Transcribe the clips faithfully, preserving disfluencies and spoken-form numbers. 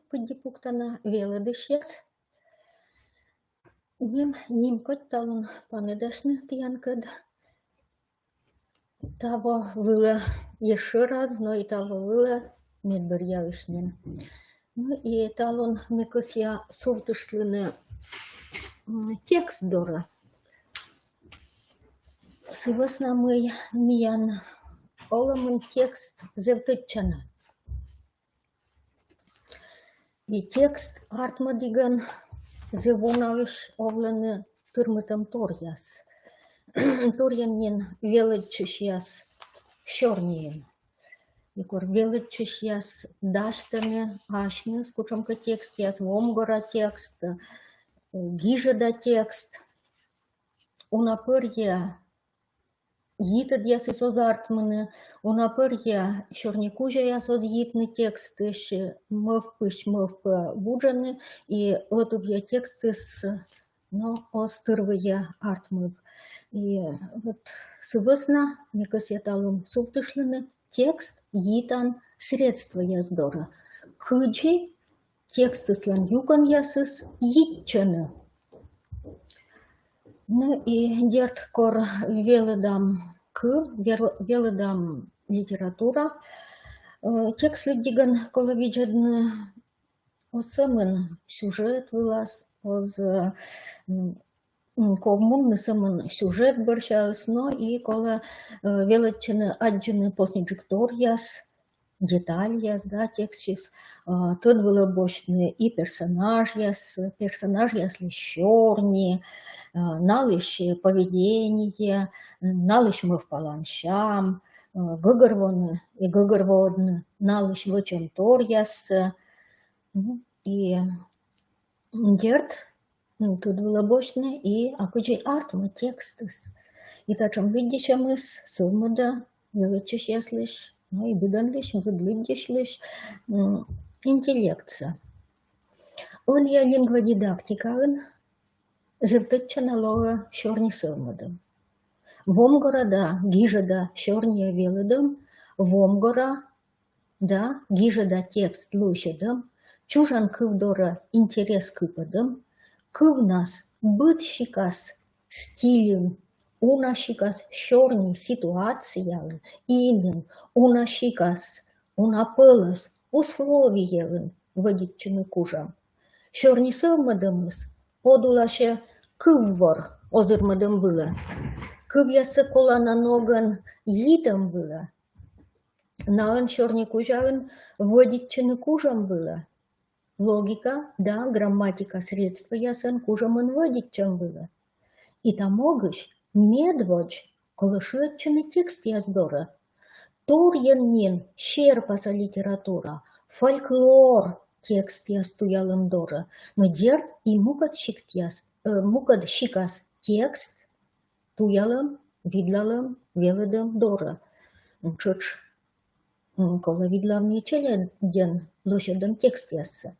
пыдди пуктана, велӧдысьяс. Мем нимкодь талун паныдасьны тіянкӧд таво вылӧ ещӧ раз, но и таво вылӧ медбӧръяысь нин. Ну и талун ме кӧсъя сувтыштлыны текст дорӧ. Сы вӧсна мый миян олӧмын текст зэв тӧдчана. И текст артмӧдігӧн зэв унаысь овлӧны тырмытӧмторъяс. Торйӧн нин велӧдчысьяс сёрниын. И кор велӧдчысьяс дасьтӧны асьныс кутшӧмкӧ текстъяс, вомгора текст, гижӧда текст, уна пӧрйӧ йитӧдъясыс оз артмыны, уна пӧрйӧ сёрникузяяс оз йитны текстысь, мӧвпысь мӧвпӧ вуджӧны, и ӧтувъя текстыс, но, оз тырвыйӧ артмыв. И вот сы вӧсна ме кӧсъя талун сувтыштлыны текст йитан средствояс дорӧ. Кыдзи текстыслӧн юкӧнъясыс йитчӧны. Ну и дерт, кор велӧдам кыв, вел-, велӧдам литература, э, текст лыддигӧн колӧ видзӧдны оз сӧмын сюжет вылас, оз, э, м, м, ков мунны сӧмын сюжет бӧрсяыс, но и колӧ, э, велӧдчыны аддзыны посньыджык торъяс, детальяс, да, текстсьыс, э, тӧд вылӧ босьтны и персонажъяс, персонажъяслысь сёрни, э, налысь поведение, м, налысь мӧвпалан сям, э, гӧгӧрвоны и гӧгӧрвоӧдны налысь вӧчӧмторъяссӧ. М, и, м, дерт, м, тӧд вылӧ босьтны и, а кыдзи артмӧ текстыс. И татшӧм лыддьысьӧмыс сӧвмӧдӧ велӧдчысьяслысь, ну и быдӧнлысь, быд лыддьысьлысь, м, интеллектсӧ. Ӧнія лингводидактикаын зэв тӧдчана лоӧ сёрни сӧвмӧдӧм. Вомгора да гижӧда сёрниӧ велӧдӧм, вомгора да гижӧда текст лӧсьӧдӧм, чужан кыв дорӧ интерес кыпӧдӧм, кывнас быд сикас стильын, уна сикас сёрни ситуацияын, инын, уна сикас, уна пӧлӧс, условиеын вӧдитчыны кужӧм. Сёрни сӧвмӧдӧмыс подуласьӧ кыввор озырмӧдӧм вылӧ. Кывъяссӧ колана ногӧн йитӧм вылӧ. Наӧн сёрни кузяын вӧдитчыны кужӧм вылӧ. Логика да грамматика средствоясӧн кужӧмӧн вӧдитчӧм вылӧ. И та могысь медводз колӧ шыӧдчыны текстъяс дорӧ. Торйӧн нин серпаса литература, фольклор текстъяс туялӧм дорӧ, но дерт и мукӧд сиктъяс, э, мукӧд сикас текст туялӧм, видлалӧм, велӧдӧм дорӧ. Тшӧтш, м, колӧ видлавны челядьӧн лӧсьӧдӧм текстъяссӧ.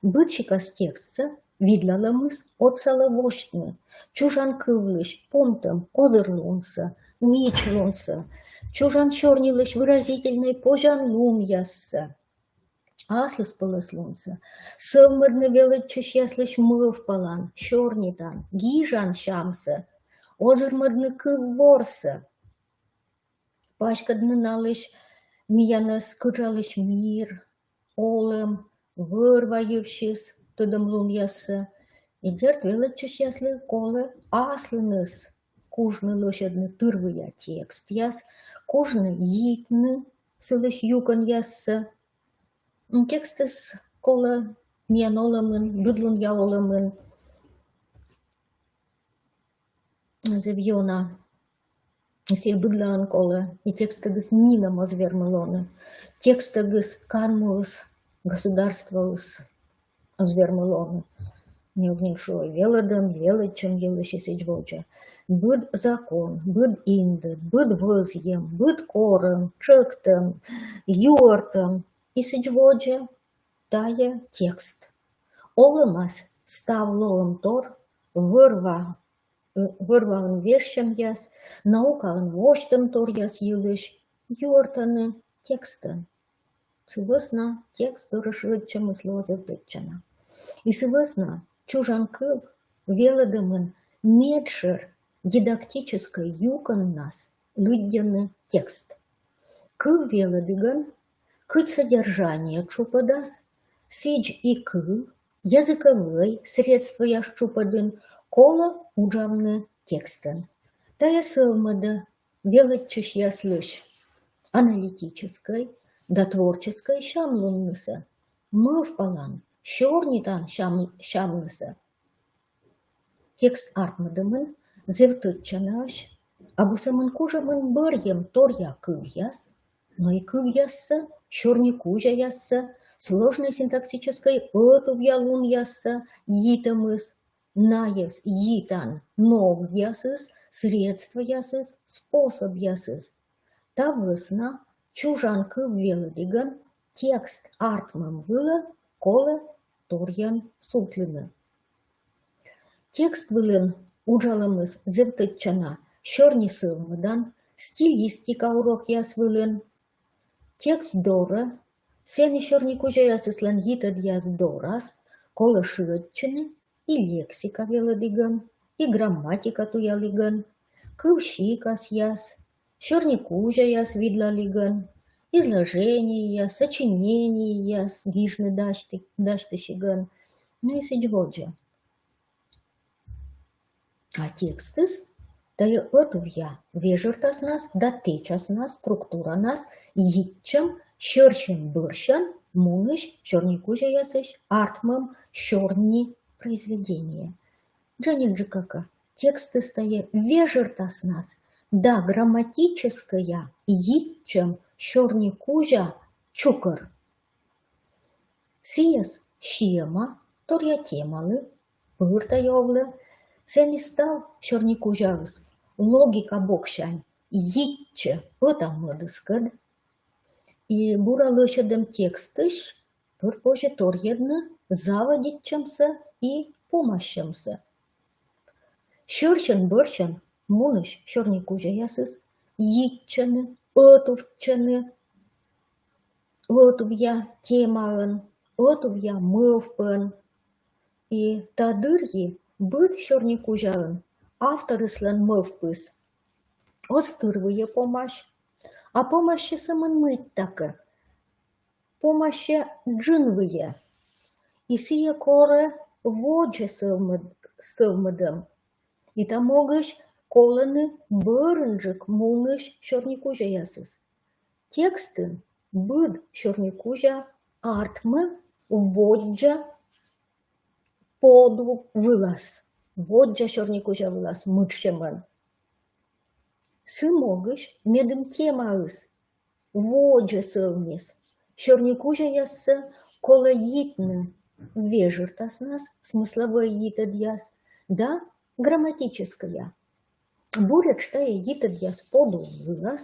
Быд сикас текстсӧ видлалӧмыс отсалӧ восьтны чужан кывлысь помтӧм озырлунсӧ, мичлунсӧ, чужан сёрнилысь выразительнӧй позянлунъяссӧ, аслыспӧлӧслунсӧ, сӧвмӧдны велӧдчысьяслысь мӧвпалан, сёрнитан, гижан сямсӧ, озырмӧдны кывворсӧ, паськӧдны налысь миянӧс кыдзалысь мир, олӧм, вӧр-ва йывсьыс тӧдӧмлунъяссӧ. И дерт, велӧдчысьяслы колӧ аслыныс кужны лӧсьӧдны тырвыйӧ текстъяс, кужны йитны сылысь юкӧнъяссӧ. М, текстыс колӧ миян олӧмын, быдлунъя олӧмын зэв ёна. Сійӧ быдлаын колӧ, и текстӧгыс нинӧм оз вермы лоны. Текстӧгыс канмуыс, государствоыс оз вермы лоны. Ме ог нин шуӧ, велӧдӧм, велӧдчӧм йылысь и сідз водзӧ. Быд закон, быд индӧд, быд вӧзйӧм, быд корӧм, тшӧктӧм, юӧртӧм и сідз водзӧ — тайӧ текст. Олӧмас став лоӧмтор, вӧр-ва, э, вӧр-ваын вежсьӧмъяс, наукаын восьтӧмторъяс йылысь юӧртӧны текстӧн. Сы вӧсна текст дорӧ шыӧдчӧмыс лоӧ зэв тӧдчана. И сы вӧсна чужан кыв велӧдӧмын медшӧр дидактическӧй юкӧннас лыддьыны текст. Кыв велӧдігӧн, кыдз содержание тшупӧдас, сідз и кыв, языковӧй средствояс тшупӧдын колӧ уджавны текстӧн. Тайӧ сӧвмӧдӧ велӧдчысьяслысь аналитическӧй да творческӧй сямлуннысӧ, мӧвпалан, сёрнитан сям-, сямлуннысӧ. Текст артмӧдӧмын зэв тӧдчанаӧсь абу сӧмын кужӧмын бӧрйӧм торъя кывъяс, но и кывъяссӧ, сёрникузяяссӧ, сложнӧй синтаксическӧй ӧтувъя лунъяссӧ йитӧмыс, найӧс йитан ногъясыс, средствоясыс, способъясыс. Та вӧсна чужан кыв велӧдігӧн текст артмӧм вылӧ колӧ торйӧн сувтлыны. Текст вылын уджалӧмыс зэв тӧдчана сёрни сӧвмӧдан, стилистика урокъяс вылын. Текст дорӧ, сэні сёрникузяясыслӧн йитӧдъяс дорас, колӧ шыӧдчыны и лексика велӧдігӧн, и грамматика туялігӧн, кывсикасъяс, сёрникузяяс видлалігӧн, изложениеяс, сочинениеяс гижны дасьты-, дасьтысигӧн, но и сідз водзӧ. А текстыс — тайӧ ӧтувъя вежӧртаснас да тэчаснас, структуранас йитчӧм сьӧрсьӧн-бӧрсьӧн мунысь сёрникузяясысь артмӧм сёрни произведение. Дженьыдджыка кӧ, текстыс — тайӧ вежӧртаснас да грамматическӧя йитчӧм сёрникузя чукӧр. Сійӧс сиӧма торъя темалы, пыр тайӧ овлӧ, сэні став сёрникузяыс логика боксянь йитчӧ ӧта-мӧдыскӧд. И бура лӧсьӧдӧм текстысь пыр позьӧ торйӧдны заводитчӧмсӧ и помасьӧмсӧ. Сьӧрсьӧн-бӧрсьӧн мунысь сёрникузяясыс йитчӧны, ӧтувтчӧны ӧтувъя темаӧн, ӧтувъя мӧвпӧн. И та дырйи быд сёрникузяын авторыслӧн мӧвпыс оз тырвыйӧ помась, а помасьӧ сӧмын мыйтакӧ, помасьӧ джынвыйӧ. И сійӧ корӧ водзӧ сӧвмӧд-, сӧвмӧдӧм. И та могысь колӧны бӧрынджык мунысь сёрникузяясыс. Текстын быд сёрникузя артмӧ воддза подув вылас, воддза сёрникузя вылас мытшӧмӧн. Сы могысь, медым темаыс водзӧ сӧвмис, сёрникузяяссӧ колӧ йитны вежӧртаснас, смысловӧй йитӧдъяс, да грамматическӧя. Буретш тайӧ йитӧдъяс подув вылас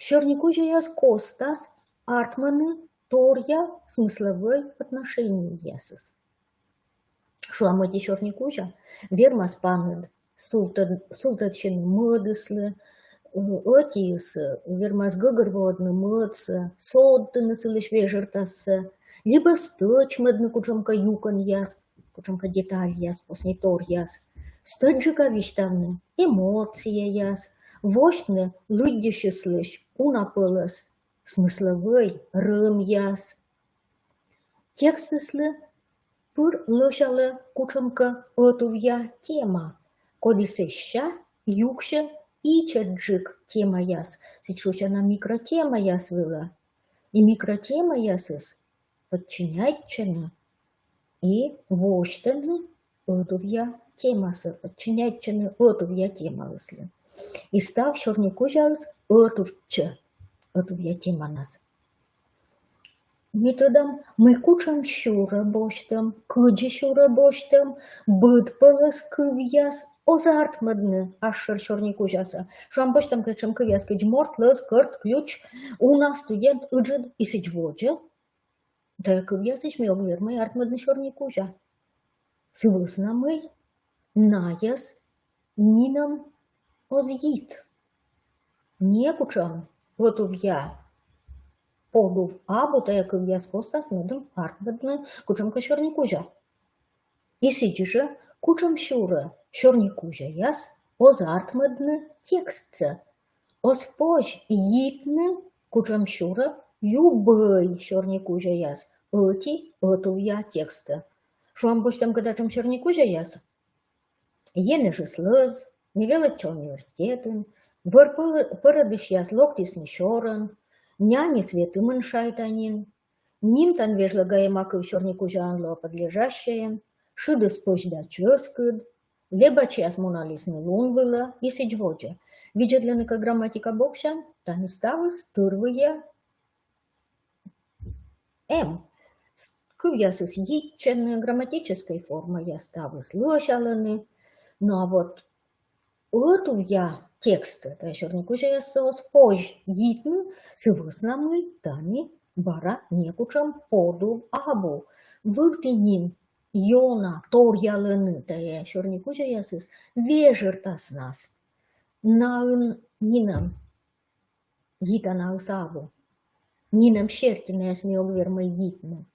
сёрникузяяс костас артмӧны торъя смысловӧй отношениеясыс. Шуам, ӧти сёрникузя вермас паныд сувтӧд-, сувтӧдчыны мӧдыслы, ӧтиыс вермас гӧгӧрвоӧдны мӧдсӧ, содтыны сылысь вежӧртассӧ, либӧ стӧчмӧдны кутшӧмкӧ юкӧнъяс, кутшӧмкӧ детальяс, посниторъяс, стӧчджыка висьтавны эмоцияяс, восьтны лыддьысьыслысь уна пӧлӧс смысловӧй рӧмъяс. Текстыслы пыр лӧсялӧ кутшӧмкӧ ӧтувъя тема, коді сэсся юксьӧ ичӧтджык темаяс, сідз шусяна микротемаяс вылӧ. И микротемаясыс подчиняйтчӧны и восьтӧны ӧтувъя темасӧ, подчиняйтчӧны ӧтувъя темаыслы. И став сёрникузяыс ӧтувтчӧ ӧтувъя теманас. Ми тӧдам, мый кутшӧм сюрӧ босьтӧм, кыдзи сюрӧ босьтӧм, быд пӧлӧс кывъяс оз артмӧдны асшӧр сёрникузясӧ. Шуам, босьтам кутшӧм кывъяс, кыдз морт, лӧз, кӧрт, ключ, уна, студент, ыджыд и сідз водзӧ. Тайӧ кывъясысь ми ог вермӧй артмӧдны сёрникузя. Сы вӧсна мый найӧс нинӧм оз йит некутшӧм ӧтувъя подув абу, тайӧ кывъяс костас мӧдӧм артмӧдны кутшӧмкӧ сёрникузя. И сідз жӧ, кутшӧмсюрӧ сёрникузяяс оз артмӧдны текстсӧ, оз позь йитны кутшӧмсюрӧ любӧй сёрникузяяс ӧти ӧтувъя текстӧ. Шуам, босьтам кӧ татшӧм сёрникузяяс: енэжыс лӧз, ме велӧдча университетын, вӧр пӧрӧдысьяс локтісны сёрӧн, няньыс ветымын шайта нин, нимтан вежлӧгаема кыв сёрникузяын лоӧ подлежащӧйӧн, шыдыс пӧсь да чӧскыд, лебачьяс муналісны лун вылӧ и сідз водзӧ. Видзӧдлыны кӧ грамматика боксянь, тані ставыс тырвыйӧ эм. Кывъясыс йитчӧны, грамматическӧй формаяс ставыс лӧсялӧны. Но а вот ӧтувъя текстсӧ тайӧ сёрникузяяссӧ оз позь йитны, сы вӧсна мый тані бара некутшӧм подув абу. Вывті нин ёна торъялӧны тайӧ сёрникузяясыс вежӧртаснас. Наын нинӧм йитанаыс абу. Нинӧм серти найӧс ми ог вермӧй йитны.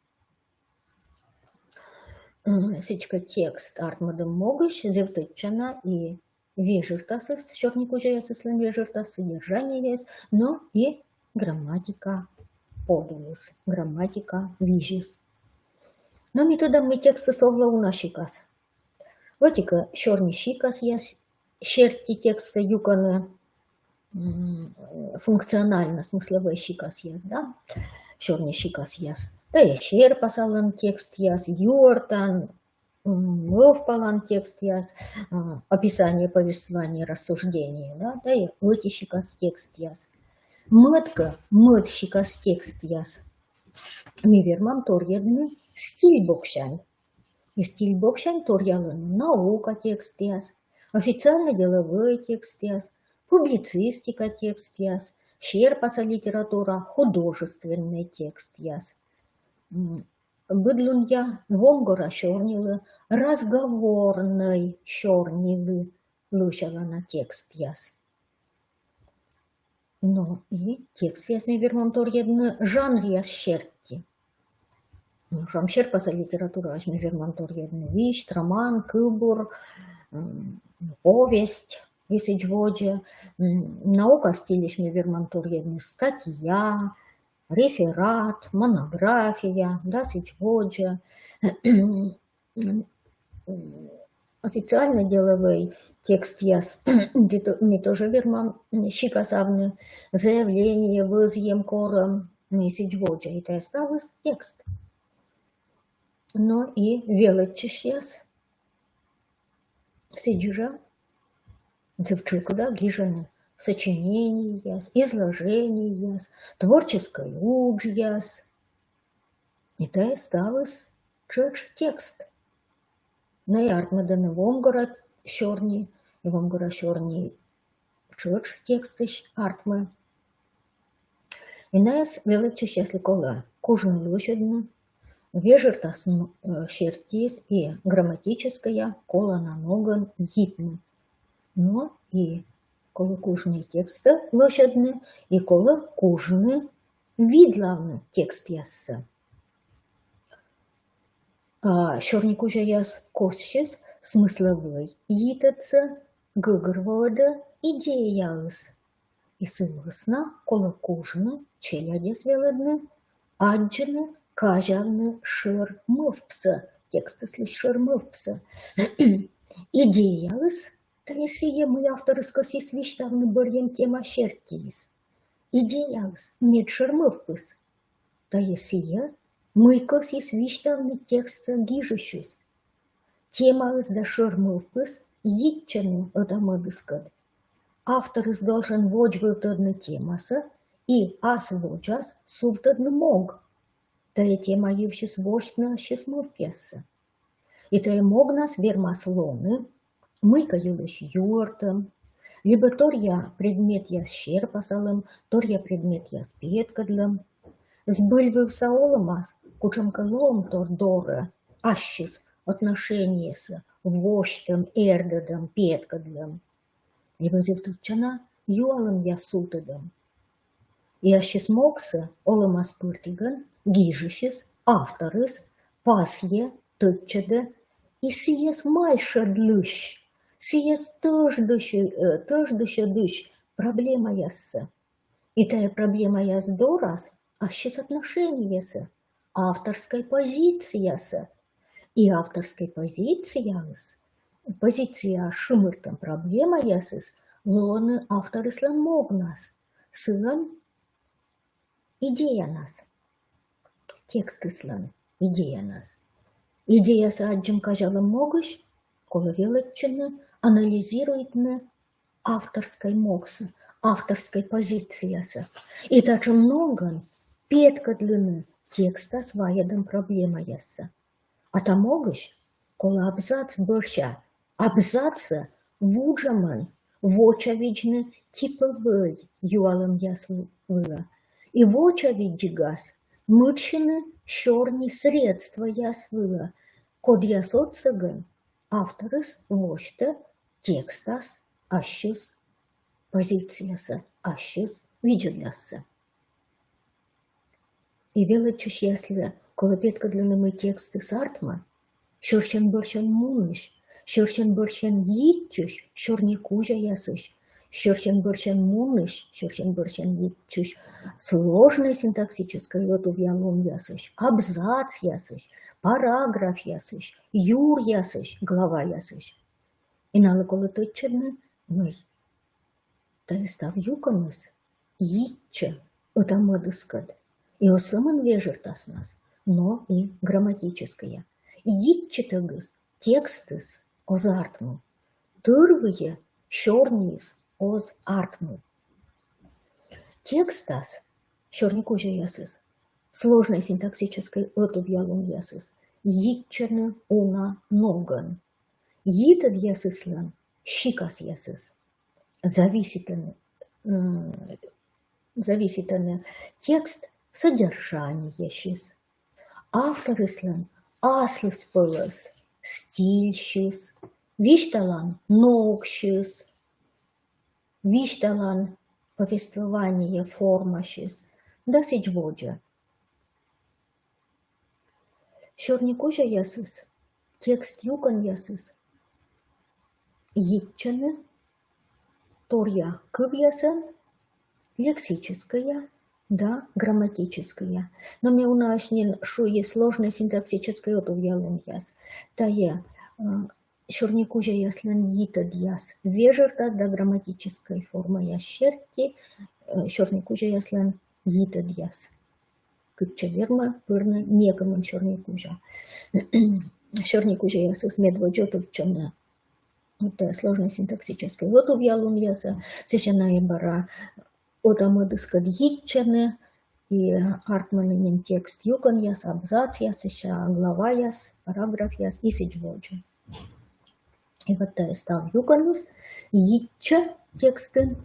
Сідзкӧ, текст артмӧдӧм могысь зэв тӧдчана и вежӧртасыс, сёрникузяясыслӧн вежӧртас, содержаниеяс, но и грамматика подулыс, грамматика визьыс. Но ми тӧдам, мый текстыс овлӧ уна сикас. Ӧти-кӧ сёрни сикасъяс серти текстсӧ юкӧны функционально-смысловӧй сикасъяс, да, сёрни сикасъяс. Тайӧ серпасалан текстъяс, юӧртан, мӧвпалан текстъяс, описание, повествование, рассуждение, да, тайӧ ӧти сикас текстъяс. Мӧд-кӧ, мӧд сикас текстъяс ми вермам торйӧдны стиль боксянь. И стиль боксянь торъялӧны наука текстъяс, официально-деловӧй текстъяс, публицистика текстъяс, серпаса литература, художественнӧй текстъяс. Быдлунъя вомгора сёрнилы, разговорнӧй сёрнилы лӧсялана текстъяс. Но и текстъяс ми вермам торйӧдны жанръяс серти. Шуам, серпаса литератураысь ми вермам торйӧдны висьт, роман, кывбур, повесть и сідз водзӧ. Наука стильысь ми вермам торйӧдны статья, реферат, монография да сідз водзӧ. Официально-деловӧй текстъяс ми тоже вермам сикасавны: заявление, вӧзйӧм, корӧм и сідз водзӧ. И тайӧ ставыс текст. Но и велӧдчысьяс сідз жӧ зэв тшӧкыда гижӧны сочинениеяс, изложениеяс, творческӧй уджъяс. И тайӧ ставыс тшӧтш текст. Найӧ артмӧдӧны вомгора сёрни, и вомгора сёрни тшӧтш текстысь артмӧ. И найӧс велӧдчысьяслы колӧ кужны лӧсьӧдны, вежӧртас сертиыс и грамматическӧя колана ногӧн йитны. Но и колӧ кужны текстсӧ лӧсьӧдны, и колӧ кужны видлавны текстъяссӧ. А сёрникузяяс косьсис смысловӧй йитӧдсӧ гӧгӧрвоӧдӧ идеяыс. И сы вӧсна колӧ кужны челядьӧс велӧдны аддзыны, казявны шӧр мӧвпсӧ, текстыслысь шӧр мӧвпсӧ. Идеяыс — тайӧ сійӧ, мый авторыс кӧсйис висьтавны бӧрйӧм тема сертиыс. Идеяыс — медшӧр мӧвпыс. Тайӧ сійӧ, мый кӧсйис висьтавны текстсӧ гижысьыс. Темаыс да шӧр мӧвпыс йитчӧны ӧта-мӧдыскӧд. Авторыс должен водзвыв тӧдны темасӧ и ас водзас сувтӧдны мог. Тайӧ тема йывсьыс восьтны ассьыс мӧвпъяссӧ. И тайӧ могнас вермас лоны мыйкӧ йылысь юӧртӧм, либӧ торъя предметъяс серпасалӧм, торъя предметъяс петкӧдлӧм. Збыльвывса олӧмас кутшӧмкӧ лоӧмтор дорӧ ассьыс отношениесӧ восьтӧм, эрдӧдӧм, петкӧдлӧм. Либӧ зэв тӧдчана юалӧмъяс сувтӧдӧм. И ассьыс могсӧ олӧмас пыртігӧн гижысьыс, авторыс, пасйӧ, тӧдчӧдӧ, и сійӧс майшӧдлысь, сійӧс тӧждысь, э, тӧждысьӧдысь проблемаяссӧ. И тайӧ проблемаяс дорас ассьыс отношениесӧ, авторскӧй позициясӧ. И авторскӧй позицияыс, позиция шымыртӧм проблемаясыс лоӧны авторыслӧн могнас, сылӧн идеянас, текстыслӧн идеянас. Идеясӧ аддзӧм-казялӧм могысь колӧ велӧдчыны, анализируйтны авторскӧй могсӧ, авторскӧй позициясӧ. И татшӧм ногӧн петкӧдлыны текстас вайӧдӧм проблемаяссӧ. А та могысь колӧ абзац бӧрся абзацсӧ вуджӧмӧн вочавидзны типӧвӧй юалӧмъяс вылӧ. И вочавидзигас мыччыны сёрни средствояс вылӧ, кодъяс отсӧгӧн авторыс восьтӧ текстас ассьыс позициясӧ, ассьыс видзӧдлассӧ. И велӧдчысьяслы колӧ петкӧдлыны, мый текстыс артмӧ сьӧрсьӧн-бӧрсьӧн мунысь, сьӧрсьӧн-бӧрсьӧн йитчысь сёрникузяясысь, сьӧрсьӧн-бӧрсьӧн мунысь, сьӧрсьӧн-бӧрсьӧн йитчысь сложнӧй синтаксическӧй ӧтувъя лунъясысь, абзацъясысь, параграфъясысь, юръясысь, главаясысь. И налы колӧ тӧдчӧдны, мый тайӧ став юкӧныс йитчӧ ӧта-мӧдыскӧд, и оз сӧмын вежӧртаснас, но и грамматическӧя. Йитчытӧгыс текстыс оз артмы, тырвыйӧ сёрниыс оз артмы. Текстас сёрникузяясыс, сложнӧй синтаксическӧй ӧтувъя лунъясыс, йитчӧны уна ногӧн. Йитӧдъясыслӧн сикасъясыс зависитӧны, м, зависитӧны текст содержаниесьыс, авторыслӧн аслыспӧлӧс, стильсьыс, висьталан ногсьыс, висьталан повествование формасьыс да сідз водзӧ. Сёрникузяясыс, текст юкӧнъясыс йитчӧны торъя кывъясӧн, лексическӧя да грамматическӧя. Но ме унаысь нин шуи сложнӧй синтаксическӧй ӧтувъя лунъяс. Тайӧ, э, сёрникузяяслӧн йитӧдъяс вежӧртас да грамматическӧй формаяс серти, э, сёрникузяяслӧн йитӧдъяс. Кытчӧ вермӧ пырны некымын сёрникузя. Сёрникузяясыс медводз ӧтувтчӧны вот тайӧ сложнӧй синтаксическӧй ӧтувъя лунъясӧ, сэсся найӧ бара ӧта-мӧдыскӧд йитчӧны, и артмӧны нин текст юкӧнъяс, абзацъяс, сэсся главаяс, параграфъяс и сідз водзӧ. И вот тайӧ став юкӧныс йитчӧ текстын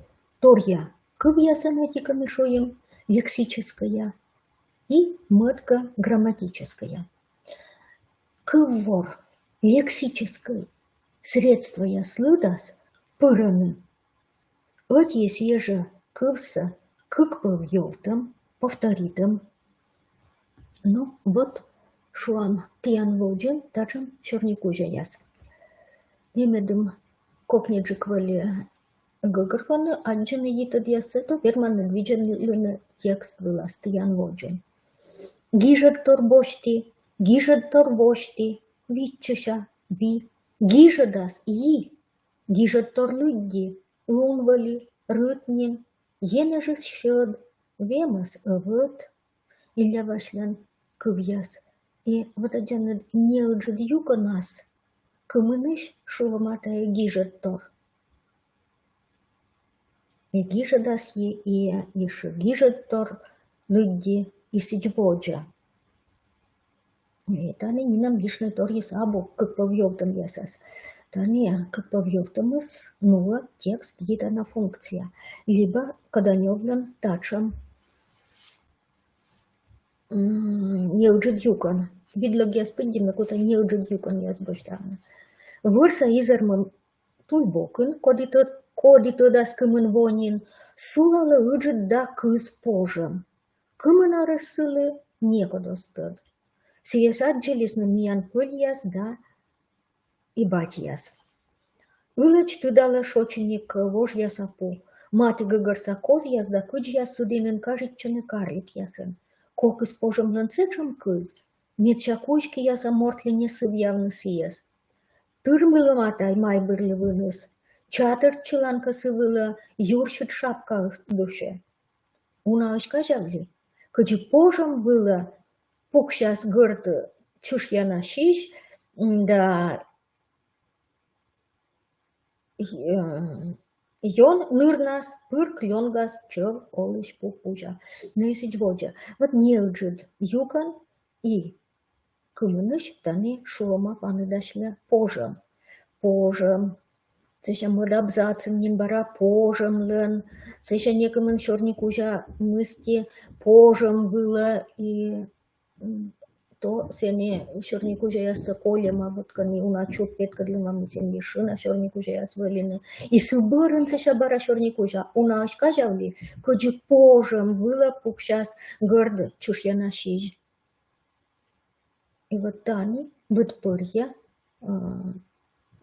торъя кывъясӧн, ӧтикӧн шуим, лексическӧя, и мӧдкӧ грамматическӧя. Кыввор лексическӧй средствояс лыдас пырӧны ӧти и сійӧ жӧ кывсӧ кыкпӧвйӧвтӧм, повторитӧм. Ну, вот, шуам, тіян водзын татшӧм сёрникузяяс. Ме медым кокниджык вӧлі гӧгӧрвоны, аддзыны йитӧдъяссӧ, то верманныд видзӧдлыны текст вылас тіян водзын. Гижӧдтор босьті, гижӧдтор восьті, виччыся би, гижӧдас йи, гижӧдтор лыдди, лун вӧлі, рыт нин, енэжыс сьӧд, вемӧс ӧвӧт. Илля Васьлӧн кывъяс. И вот аддзанныд, неыджыд юкӧнас кымынысь шуӧма тайӧ гижӧдтор. И гижӧдас йи, и ещӧ гижӧдтор лыдди, и сідз водзӧ. И тані нинӧм йиштӧй торйыс абу кыкпӧвйӧвтӧмъясас. Тані кыкпӧвйӧвтӧмыс нуӧ текст йитана функция. Либӧ Коданёвлӧн татшӧм, м, неыджыд юкӧн. Видлӧгъяс пыдди ме кута неыджыд юкӧнъяс босьтавны. Вӧрса изэрмӧм туй бокын, коді тӧ-, коді тӧдас кымын во нин, сулалӧ ыджыд да кыз пожӧм. Кымын арӧс сылы, некод оз тӧд. Сійӧс аддзылісны миян пӧльяс да и батьяс. Ылӧдз тыдалӧ шочиник вожъяса пу. Матігӧгӧрса козъяс да кыдзъяс сы дінын кажитчӧны карликъясӧн. Кокыс пожӧмлӧн сэтшӧм кыз, медся кузь кияса мортлы не сывъявны сійӧс. Тырмылӧма тай майбырлы выныс, чатырт чыланкӧ сы вылӧ юрсьыд шапка дусьӧ. Унаысь казявлі, кыдзи пожӧм вылӧ пуксяс гӧрд чышъяна сизь, м, да, э, ён нырнас пыр клёнгас чӧв олысь пу кузя. Но и сідз водзӧ. Вот неыджыд юкӧн и кымынысь тані шуӧма, паныдасьлӧ пожӧм. Пожӧм. Сэсся мӧд абзацын нин бара пожӧмлӧн. Сэсся некымын сёрникузя мысти пожӧм вылӧ и, м, то сэні сёрникузяяссӧ кольӧма, вот кӧні уна чук петкӧдлӧма, мый сэні ещӧ на сёрникузяяс вӧліны. И сы бӧрын сэсся бара сёрникузя унаысь казявлі, кыдзи пожӧм вылӧ пуксяс гӧрд чышъяна сизь. И вот тані быд пӧръя, а,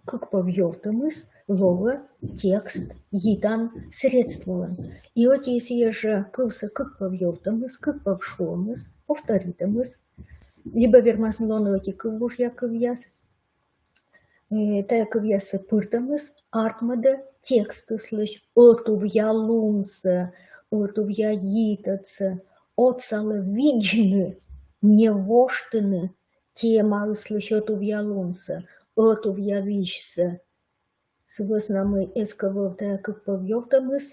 кык пӧв ёвтӧмыс лоӧ текст йитан средстволӧн. И ӧти и сійӧ жӧ кывсӧ кык пӧв ёвтӧмыс, кык пӧв шуӧмыс, повторитӧмыс, либӧ вермасны лоны ӧти кыв вужъя кывъяс. Э, тайӧ кывъяссӧ пыртӧмыс артмӧдӧ текстыслысь ӧтувъялунсӧ, ӧтувъя йитӧдсӧ, отсалӧ видзны, не воштыны темаыслысь ӧтувъялунсӧ, ӧтувъя визьсӧ. Сы вӧсна мый эськӧ вӧвтӧ кык пӧв ёвтӧмыс,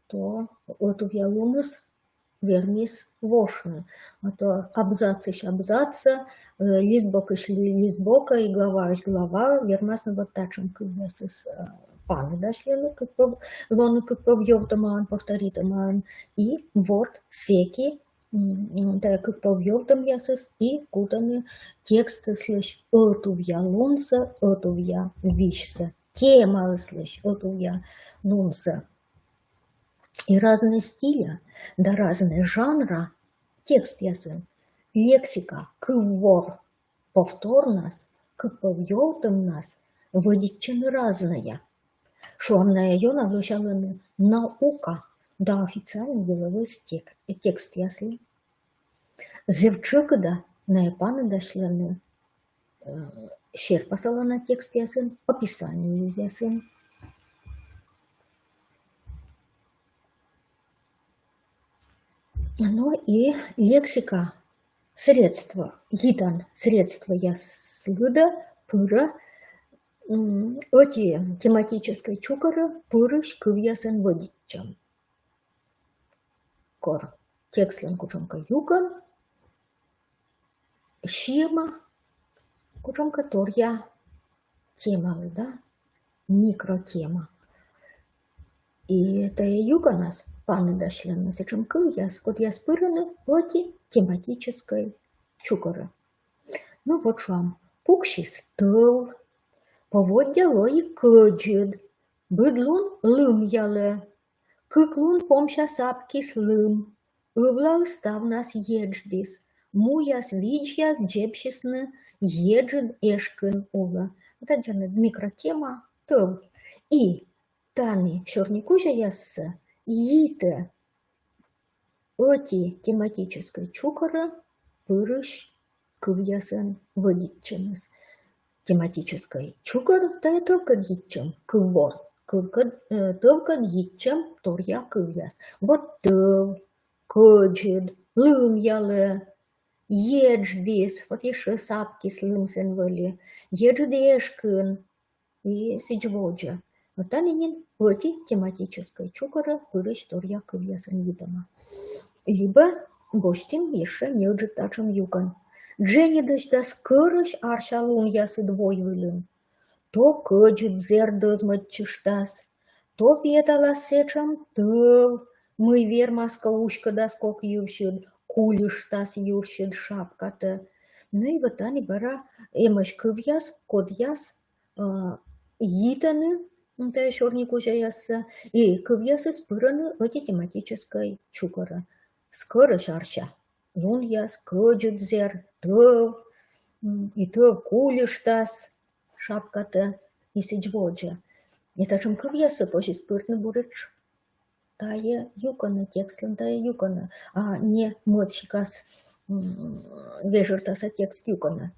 то ӧтувъялуныс вермис вошны. А то абзацысь абзацӧ, э, листбокысь ли-, листбокӧ и главаысь главаӧ вермасны вот татшӧм кывъясыс, э, паныдасьлыны кык пӧв, лоны кык пӧв ёвтӧмаӧн, повторитӧмаӧн. И вот сэки, м, тайӧ кык пӧв ёвтӧмъясыс и кутӧны текстыслысь ӧтувъялунсӧ, ӧтувъя визьсӧ, темаыслысь ӧтувъялунсӧ. И разнӧй стиля да разнӧй жанра текстъясын лексика, кыввор, повторнас, кык пӧв ёвтӧмнас вӧдитчӧны разнӧя. Шуам, найӧ ёна лӧсялӧны наука да официальнӧй делӧвӧй тек-, текстъяслы. Зэв тшӧкыда найӧ паныдасьлӧны, э, серпасалана текстъясын, описаниеясын. Но и лексика средство, йитан средствояслы да пырӧ, м, ӧти тематическӧй чукӧрӧ пырысь кывъясӧн вӧдитчӧм. Кор текстлӧн кутшӧмкӧ юкӧн сиӧма кутшӧмкӧ торъя темалы, да, микротема. И тайӧ юкӧнас паныдасьлӧны сэтшӧм кывъяс, кодъяс пырӧны ӧти тематическӧй чукӧрӧ. Ну вот, шуам, пуксис тӧв, поводдя лои кӧдзыд, быд лун лымъялӧ, кык лун помся сапкис лым, ывлаыс ставнас едждіс, муяс-видзьяс дзебсисны еджыд эшкын улӧ. Вот тадзи микротема тӧв. И тані сёрникузяяссӧ йитӧ ӧти тематическӧй чукӧрӧ пырысь кывъясӧн вӧдитчӧмыс. Тематическӧй чукӧр — тайӧ тӧвкӧд йитчӧм, кыввор, кывкӧд, э, тӧвкӧд йитчӧм торъя кывъяс. Вот тӧв, кӧдзыд, лымъялӧ, едждіс, вот ещӧ сапкис лым сэн вӧлі, еджыд эшкын, и сідз водзӧ. Вот тані нин ӧти тематическӧй чукӧрӧ пырысь торъя кывъясӧн йитӧма. Либӧ босьтім ещӧ неыджыд татшӧм юкӧн. Дженьыдӧсь да скӧрӧсь арсялунъясыд войвылын. То кӧдзыд зэр дӧзмӧдчыштас, то петалас сэтшӧм тӧв, мый вермас кӧ уськӧдас кок йывсьыд, кульыштас юрсьыд шапкатӧ. Ну и вот тані бара эмӧсь кывъяс, кодъяс, э, йитӧны Тайӧ сёрникузяяссӧ. И кывъясыс пырӧны ӧти тематическӧй чукӧрӧ. Скӧрӧсь арся. Лунъяс, кӧдзыд зэр, тӧв, и тӧв кульыштас шапкатӧ, и сідз водзӧ. И татшӧм кывъяссӧ позис пыртны буретш тайӧ юкӧнӧ, текстлӧн тайӧ юкӧнӧ, а не мӧд сикас вежӧртаса текст юкӧнӧ.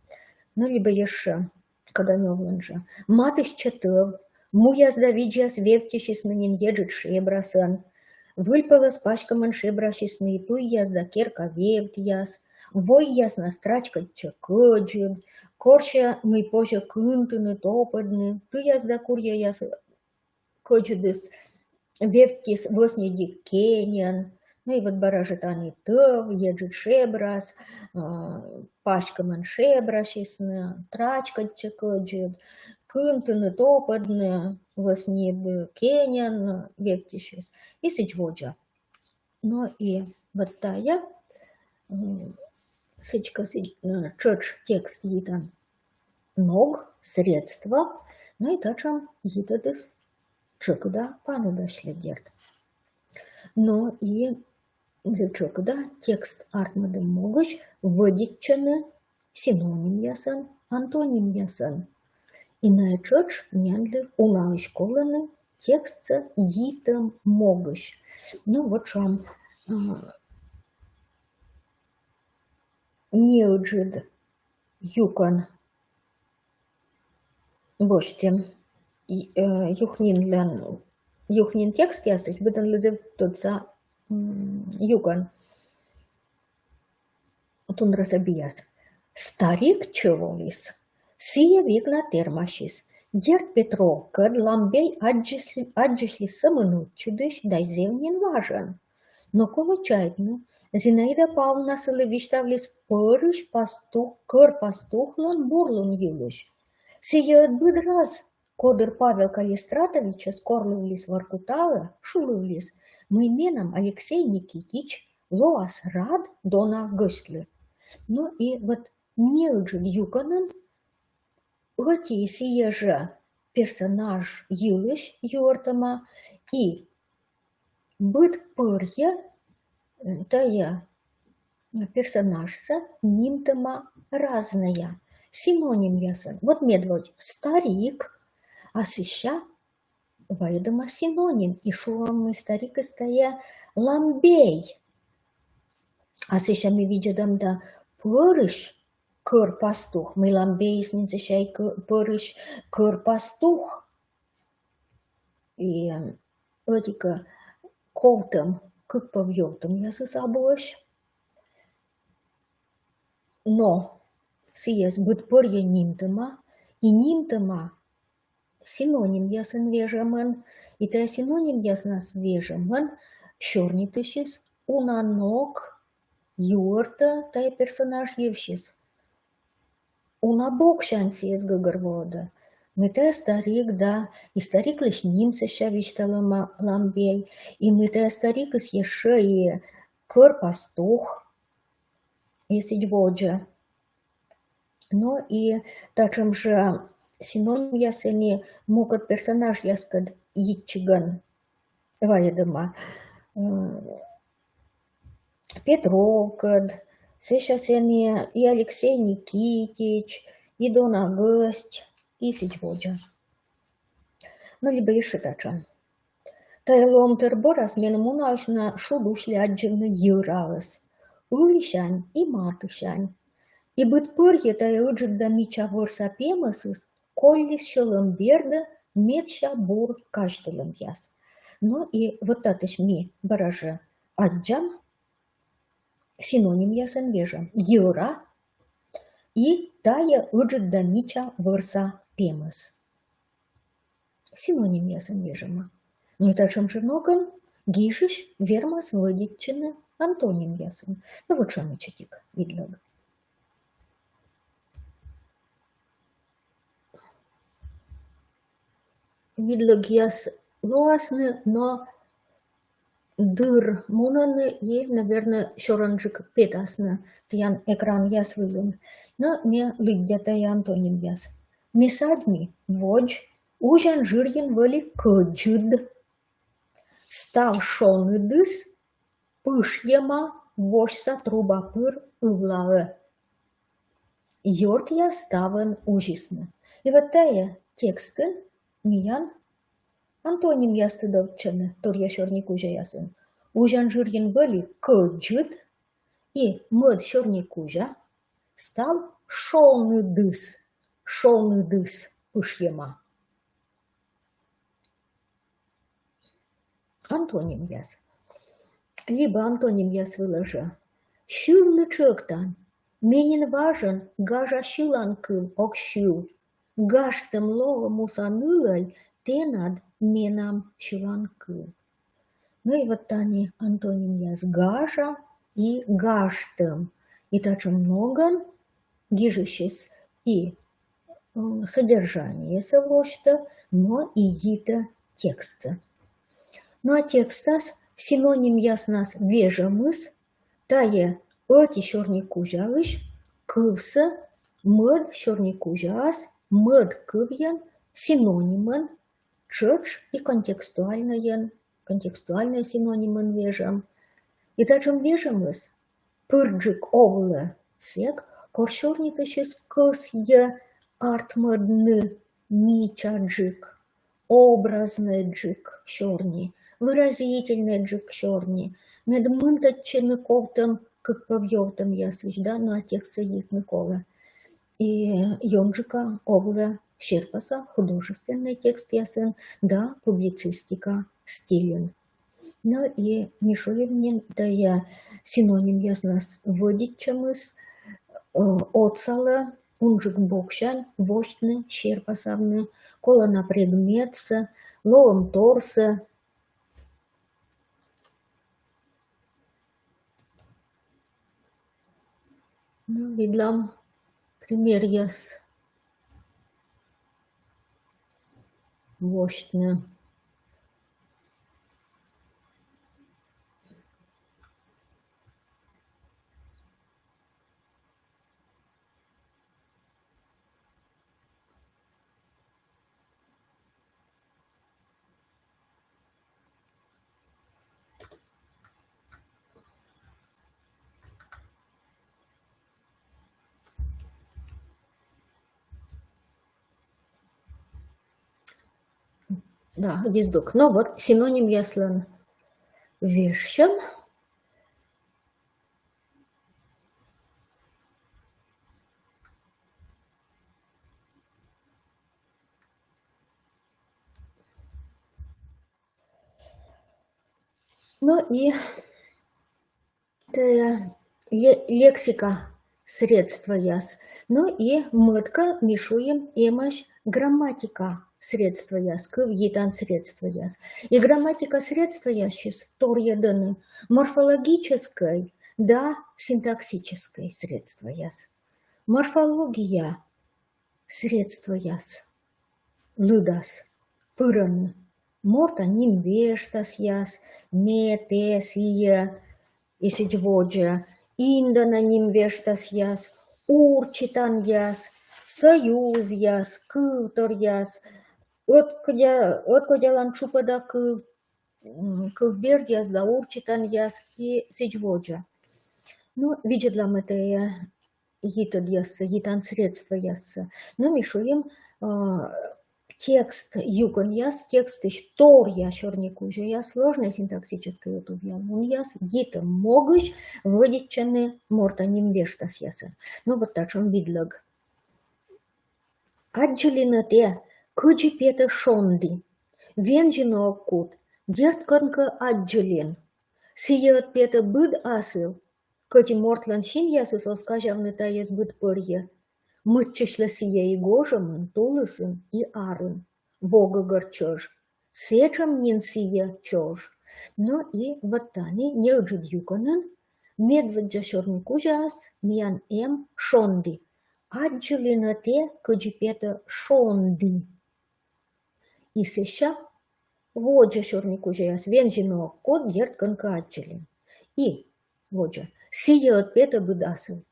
Но либӧ ещӧ Каганёвлӧн жӧ. Матыстчӧ тӧв, муяс да видзьяс вевттьысисны нин еджыд шебрасӧн. Выльпӧлӧс паськӧмӧн шебрасисны и туйяс да керка вевтъяс. Войяснас трачкӧдчӧ кӧдзыд, корсьӧ, мый позьӧ кынтыны, топӧдны. Туйяс да куръяяс кӧдзыдыс вевттьыс вӧсньыдик кеньӧн. Ну и вот бара жӧ тані тӧв, еджыд шебрас, паськӧмӧн шебрасисны, трачкӧдчӧ кӧдзыд, кынтыны, топӧдны вӧсньыд кеньӧн вевттьысис. И сідз водзӧ. Но и вот тайӧ сідзкӧ, сідз, тшӧтш текст йитан ног, средство, но и татшӧм йитӧдыс тшӧкыда паныдасьлӧ, дерт. Но и зэв тшӧкыда текст артмӧдӧм могысь вӧдитчӧны синонимъясӧн, антонимъясӧн. И найӧ тшӧтш миянлы унаысь колӧны текстсӧ йитӧм могысь. Ну вот, шуам, неыджыд юкӧн босьтім Юхнинлӧн, Юхнин текстъясысь быдӧнлы зэв тӧдса юкӧн. Тундраса бияс. Старик чӧв оліс. Сійӧ век на тэрмасис. Дерт, Петровкӧд Ламбей аддзысьліс сӧмын ӧтчыдысь да зэв нин важӧн. Но колӧ чайтны, Зинаида Павловна сылы висьтавліс пӧрысь пастух, кӧр пастухлӧн бурлун йылысь. Сійӧ ӧд быд раз кодыр Павел Калистратовичӧс корлывліс Воркутаӧ, шулывліс, мый менам Алексей Никитич лоас рад дона гӧсьтлы. Ну и вот неыджыд юкӧнын ӧти сійӧ жӧ персонаж йылысь юӧртӧма и быд пӧрйӧ тайӧ персонажсӧ нимтӧма разнӧя синонимъясӧн. Вот медводз старик, а сэсся вайӧдӧма синоним, и шуам, мый старикыс тайӧ Ламбей. А сэсся ми видзӧдам да пӧрысь кӧр пастух, мый Ламбейыс нин сэсся и пӧрысь кӧр пастух. И ӧтикӧ ковтӧм кык пӧв ёвтӧмъясыс абуӧсь. Но сійӧс быд пӧрйӧ нимтӧма, и нимтӧма синонимъясӧн вежӧмӧн, и тайӧ синонимъяснас вежӧмӧн сёрнитысьыс уна ног юӧртӧ тайӧ персонаж йывсьыс. Уна боксянь сійӧс гӧгӧрвоӧдӧ, мый тайӧ старик да, и стариклысь ним сэсся висьталӧма Ламбей, и мый тайӧ старикыс ещӧ и кӧр пастух, и сідз водзӧ. Но и татшӧм жӧ синонимъяс сэні мукӧд персонажъяскӧд йитчигӧн вайӧдӧма. Петровкӧд, сэсся сэні и Алексей Никитич, и дона гӧсть, и сідз водзӧ. Но либӧ ещӧ татшӧм. Тайӧ лоӧмтор бӧрас меным унаысь на шуд усьлі аддзывны йӧраӧс. Ылісянь и матысянь. И быд пӧрйӧ тайӧ ыджыд да мича вӧрса пемӧсыс колліс сьӧлӧм бердӧ медся бур казьтылӧмъяс. Но и вот татысь ми бара жӧ аддзам синонимъясӧн вежӧм: йӧра и тайӧ ыджыд да мича вӧрса пемӧс. Синонимъясӧн вежӧма. Но и татшӧм жӧ ногӧн гижысь вермас вӧдитчыны антонимъясӧн. Но вот шуам ичӧтик видлӧг. Видлӧгъяс лоасны, но дыр мунӧны и, наверно, сёрӧнджык петасны тіян экранъяс вылын. Но ме лыддя тайӧ антонимъяс. Месадьми — водз, Узян жырйын вӧлі кӧдзыд. Став шоныдыс пышйӧма восьса труба пыр ывлаӧ. Ёртъяс ставӧн узисны. И вот тайӧ текстын миян антонимъяс тыдовтчӧны торъя сёрни кузяясын. Узян жырйын вӧлі кӧдзыд, и мӧд сёрни кузя став шоныдыс, шоныдыс пышйӧма. Антонимъяс. Либӧ антонимъяс вылӧ жӧ. Сьывны тшӧктан. Ме нин важӧн гажа сьыланкыв ог сьыв. Гажтӧм лоӧ муса нылӧль тэнад менам сьыланкыв. Ну и вот тані антонимъяс: гажа и гажтӧм. И татшӧм ногӧн гижысьыс и, м, содержаниесӧ восьтӧ, но и йитӧ текстсӧ. Ну а текстас синонимъяснас вежӧмыс — тайӧ ӧти сёрни кузяысь кывсӧ мӧд сёрни кузяас мӧд кывйӧн, синонимӧн, тшӧтш и контекстуальнӧйӧн, контекстуальнӧй синонимӧн вежӧм. И татшӧм вежӧмыс пырджык овлӧ сэк, кор сёрнитысьыс кӧсйӧ артмӧдны мичаджык, образнӧйджык сёрни, выразительнӧйджык сёрни, мед мынтӧдчыны ковтӧм кык пӧв ёвтӧмъясысь, да, ну а текстсӧ йитны колӧ. И ёнджыка овлӧ серпаса художественнӧй текстъясын да публицистика стильын. Ну и ми шуим нин, тайӧ синонимъяснас вӧдитчӧмыс, э, отсалӧ унджык боксянь восьтны, серпасавны, колана предметсӧ, лоӧмторсӧ. Ну, видлам примеръяс восьтны. Да, дерт. Ну вот, синонимъяслӧн вежсьӧм. Ну и тайӧ ле-, лексика средствояс. Ну и мӧд-кӧ, ми шуим, эмӧсь грамматика средствояс, кыв йитан средствояс. И грамматика средствоясысь торйӧдӧны морфологическӧй да синтаксическӧй средствояс. Морфология средствояс лыдас пырӧны морта нимвештасъяс: ме, тэ, сійӧ и сідз водзӧ, индана нимвештасъяс, урчитанъяс, союзъяс, кывторъяс, ӧткодя-, ӧткодялан тшупӧда кыв, м, кывбердъяс да урчитанъяс и сідз водзӧ. Ну, видзӧдлам тайӧ йитӧдъяссӧ, йитан средствояссӧ. Но ми шуим, а, текст юкӧнъяс, текстысь торъя сёрни кузяяс, сложнӧй синтаксическӧй ӧтувъя лунъяс йитӧм могысь вӧдитчӧны морта нимвештасъясӧн. Ну вот татшӧм видлӧг. Аддзылін-ӧ тэ, кыдзи петӧ шонді? Вензьыны ог кут, дерт, кӧнкӧ аддзылін. Сійӧ ӧд петӧ быд асыв, кӧть и мортлӧн синъясыс оз казявны тайӧс быд пӧрйӧ. Мыччысьлӧ сійӧ и гожӧмын, тулысын, и арын. Во гӧгӧр чӧж. Сэтшӧм нин сійӧ чӧж. Но и вот тані неыджыд юкӧнын медводдза сёрни кузяас миян эм шонді. Аддзылін-ӧ тэ, кыдзи петӧ шонді? И сэсся водзӧ сёрни кузяяс: вензьыны ог кут, дерт, кӧнкӧ аддзылін. И водзӧ: сійӧ ӧд петӧ быд асыв.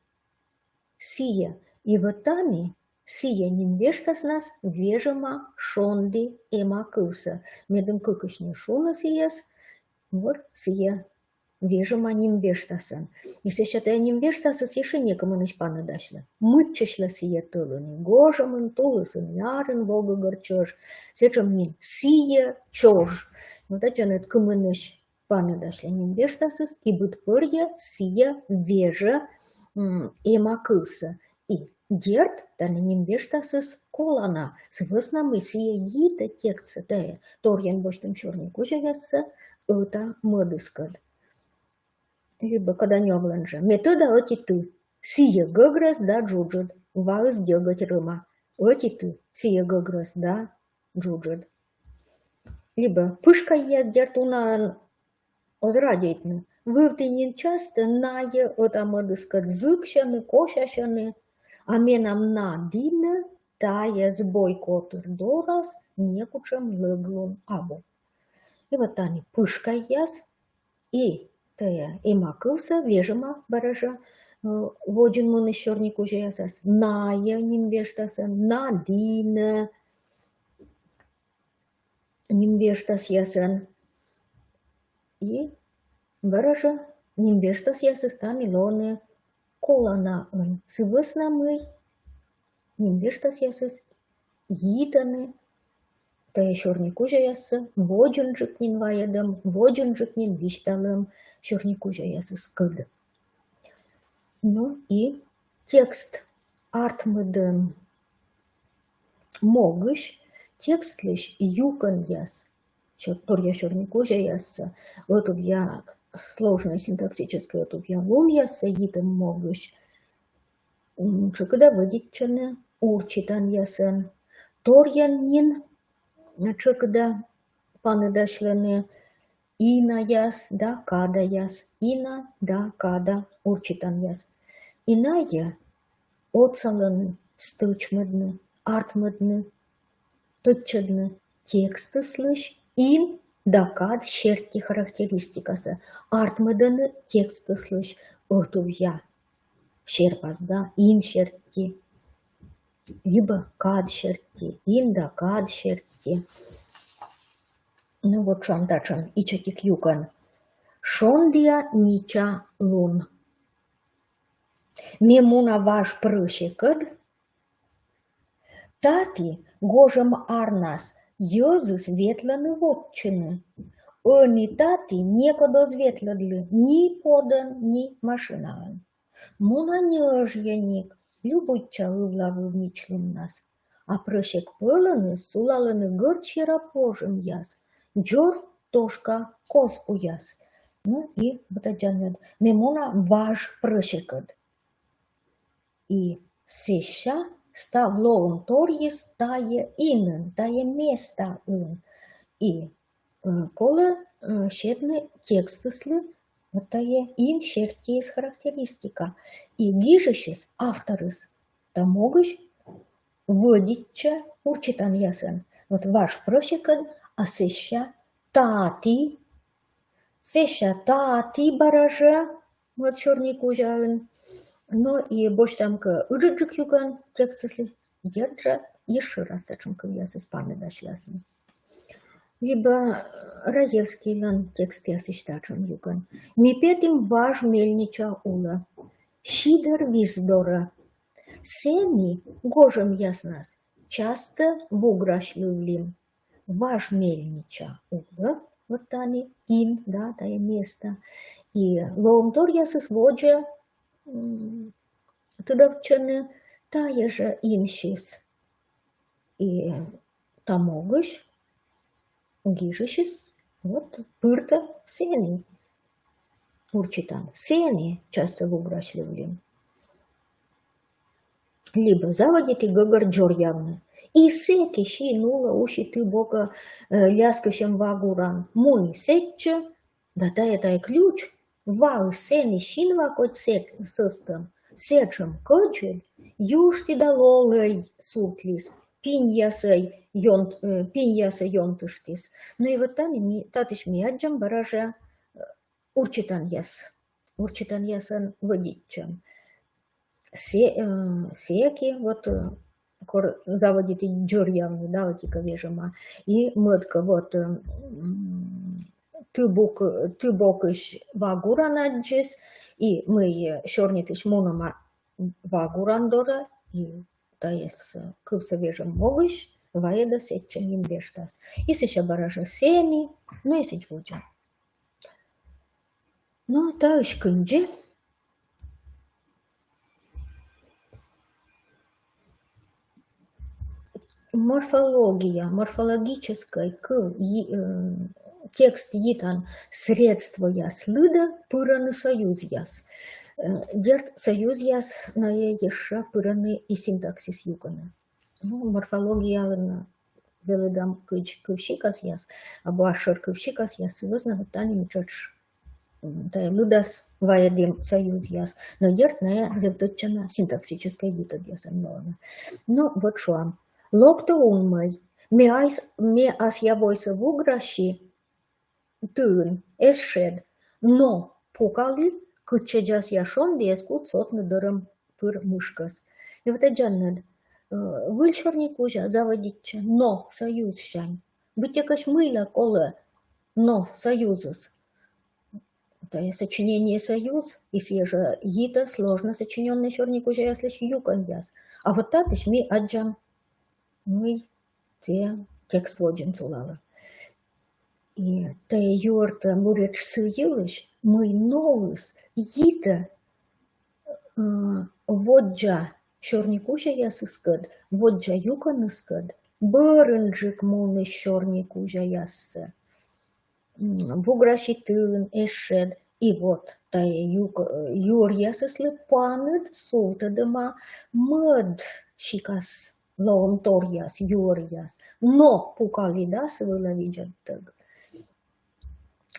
Сійӧ. И вот тані сійӧ ним вештаснас вежӧма шонді эма кывсӧ. Медым кыкысь нин шуны сійӧс, вот сійӧ вежӧма ним вештасӧн. И сэсся тайӧ ним вештасыс ещӧ некымынысь паныдасьлӧ. Мыччысьлӧ сійӧ тӧлын и гожӧмын, тулысын и арын во гӧгӧр чӧж. Сэтшӧм нин сійӧ чӧж. Но татшӧм кымынысь паныдасьлӧ ним вештасыс, и быд пӧрйӧ сійӧ вежӧ эма кывсӧ. И дерт, тані ним вештасыс колана, сы вӧсна мый сійӧ йитӧ текстсӧ, тайӧ торйӧн босьтӧм сёрникузяяссӧ, ӧта-мӧдыскӧд. Либӧ кӧда нёвлӧн жӧ. Ме тӧда ӧти ты. Сійӧ гӧгрӧс да джуджыд. Ваыс дьӧгӧть рӧма. Ӧти ты. Сійӧ гӧгрӧс да джуджыд. Либӧ пышкайяс, дерт, унаӧн оз радейтны. Вывті нин частӧ найӧ ӧта-мӧдыскӧд зыксьӧны, косясьӧны, а менам на дінӧ тайӧ збой котыр дорас некутшӧм лӧглун абу. И вот тані пышкайяс, и тайӧ эма кывсӧ вежӧма бара жӧ водзынмынысь сёрникузяясас. Найӧ ним вештасӧн, на дінӧ ним вештасъясӧн. И бара жӧ ним вештасъясыс тані лоӧны коланаӧн. Сы вӧсна мый ним вештасъясыс йитӧны тайӧ сёрникузяяссӧ водзынджык нин вайӧдӧм, водзынджык нин висьталӧм сёрникузяясыскӧд. Ну и текст артмӧдӧм могысь текстлысь юкӧнъяс торъя сёрникузяяссӧ, ӧтувъя, сложнӧй синтаксическӧй ӧтувъя лунъяссӧ йитӧм могысь тшӧкыда вӧдитчӧны урчитанъясӧн. Торйӧн нин тшӧкыда паныдасьлӧны инаяс да кадаяс, ина да када урчитанъяс. И найӧ отсалӧны стӧчмӧдны, артмӧдны, тӧдчӧдны текстыслысь ин да кад серти характеристикасӧ, артмӧдӧны текстыслысь ӧтувъя серпас да ин серти, либӧ кад серти, ин да кад серти. Ну вот, шуам, татшӧм ичӧтик юкӧн. Шондіа мича лун. Ме муна важ прӧсекӧд. Таті гожӧм арнас йӧзыс ветлӧны вотчыны. Ӧні таті некод оз ветлӧдлы ни подӧн, ни машинаӧн. Муна ньӧжйӧник, любуйтча ывла выв мичлуннас. А прӧсек пӧлӧныс сулалӧны гӧрд сера пожӧмъяс, дзор тошка козпуяс. Ну и вот аддзан, ме муна важ прӧсекӧд. И сэсся став лоӧмторйыс тайӧ инын, тайӧ местаын. И колӧ сетны текстыслы вот тайӧ ин сертиыс характеристика. И гижысьыс, авторыс, та могысь вӧдитчӧ урчитанъясӧн. Вот важ прӧсекӧд, а сэсся таті, сэсся таті бара жӧ, вот сёрникузяын. Но и босьтам кӧ ыджыдджык юкӧн текстыслы, дерт жӧ, ещӧ раз татшӧм кывъясыс паныдасьласны. Либӧ Раевскийлӧн текстъясысь татшӧм юкӧн. Ми петім важ мельнича улӧ, Сидӧр вис дорӧ. Сэні гожӧмъяснас частӧ вуграсьлывлім. Важ мельнича улӧ, вот тані ин, да, тайӧ места. И лоӧмторъясыс водзӧ тыдовтчӧны тайӧ жӧ инсьыс. И та могысь гижысьыс вот пыртӧ сэні урчитан. Сэні частӧ вуграсьлывлім. Либӧ заводиті гӧгӧр дзоръявны. И сэки син улӧ уси ты бокӧ ляскысьӧм ва гуран. Муні сэтчӧ, да тайӧ тай ключ. Ваыс сэні синва кодь сэтшӧм, сэтшӧм кӧдзыд, юшті да лолӧй сувтліс, пиньясӧй ёнт-, пиньясӧ ёнтыштіс. Ну и вот тані ми, татысь ми аддзам бара жӧ урчитанъяс, урчитанъясӧн вӧдитчӧм. Сэ-, сэки вот кор заводитім дзиръявны, да, ӧтикӧ вежӧма. И мӧд кӧ, вот, м, ты бок-, ты бокысь ва гуран аддзис, и мый сёрнитысь мунӧма ва гуран дорӧ, и тайӧс, э, кывсӧ вежӧм могысь вайӧдӧ, сэтчӧ нин вештас. И сэсся бара жӧ сэні, но и сідз водзӧ. Но таысь кындзи. Морфология, морфологическӧй кыв, йи-, э, текст йитан средствояс лыдӧ пырӧны союзъяс. Э, дерт, союзъяс найӧ ещӧ пырӧны и синтаксис юкӧнӧ. Ну, морфологиялӧн велӧдам кыдз кывсикасъяс, абу асшӧр кывсикасъяс, сы вӧсна вот тані ми тшӧтш, м, тайӧ лыдас вайӧдім союзъяс. Но дерт, найӧ зэв тӧдчана синтаксическӧй йитӧдъясӧн нуӧдны. Но вот шуам. Локтӧ унмӧй. Ме ас-, ме асъя войсӧ вуграси тыын, эз шед. Но пукалі, кытчӧдз асъя шонді эз кут сотны дӧрӧм пыр мышкӧс. И вот аддзанныд, э, выль сёрникузя заводитчӧ но союзсянь. Быттьӧкӧ мыйла колӧ но союзыс. Тайӧ сочинение союз, и сійӧ жӧ йитӧ сложно сочинённӧй сёрникузяяслысь юкӧнъяс. А вот татысь ми аддзам, мый сійӧ текст водзын сулалӧ. И тайӧ юӧртӧ буретш сы йылысь, мый ноыс йитӧ, э, воддза сёрникузяясыскӧд, воддза юкӧныскӧд бӧрынджык мунысь сёрникузяяссӧ. М, вуграси тыын, эз шед. И вот тайӧ юк-, э, юӧръясыслы паныд сувтӧдӧма мӧд сикас лоӧмторъяс, юӧръяс. Но пукалі да, сы вылӧ видзӧдтӧг.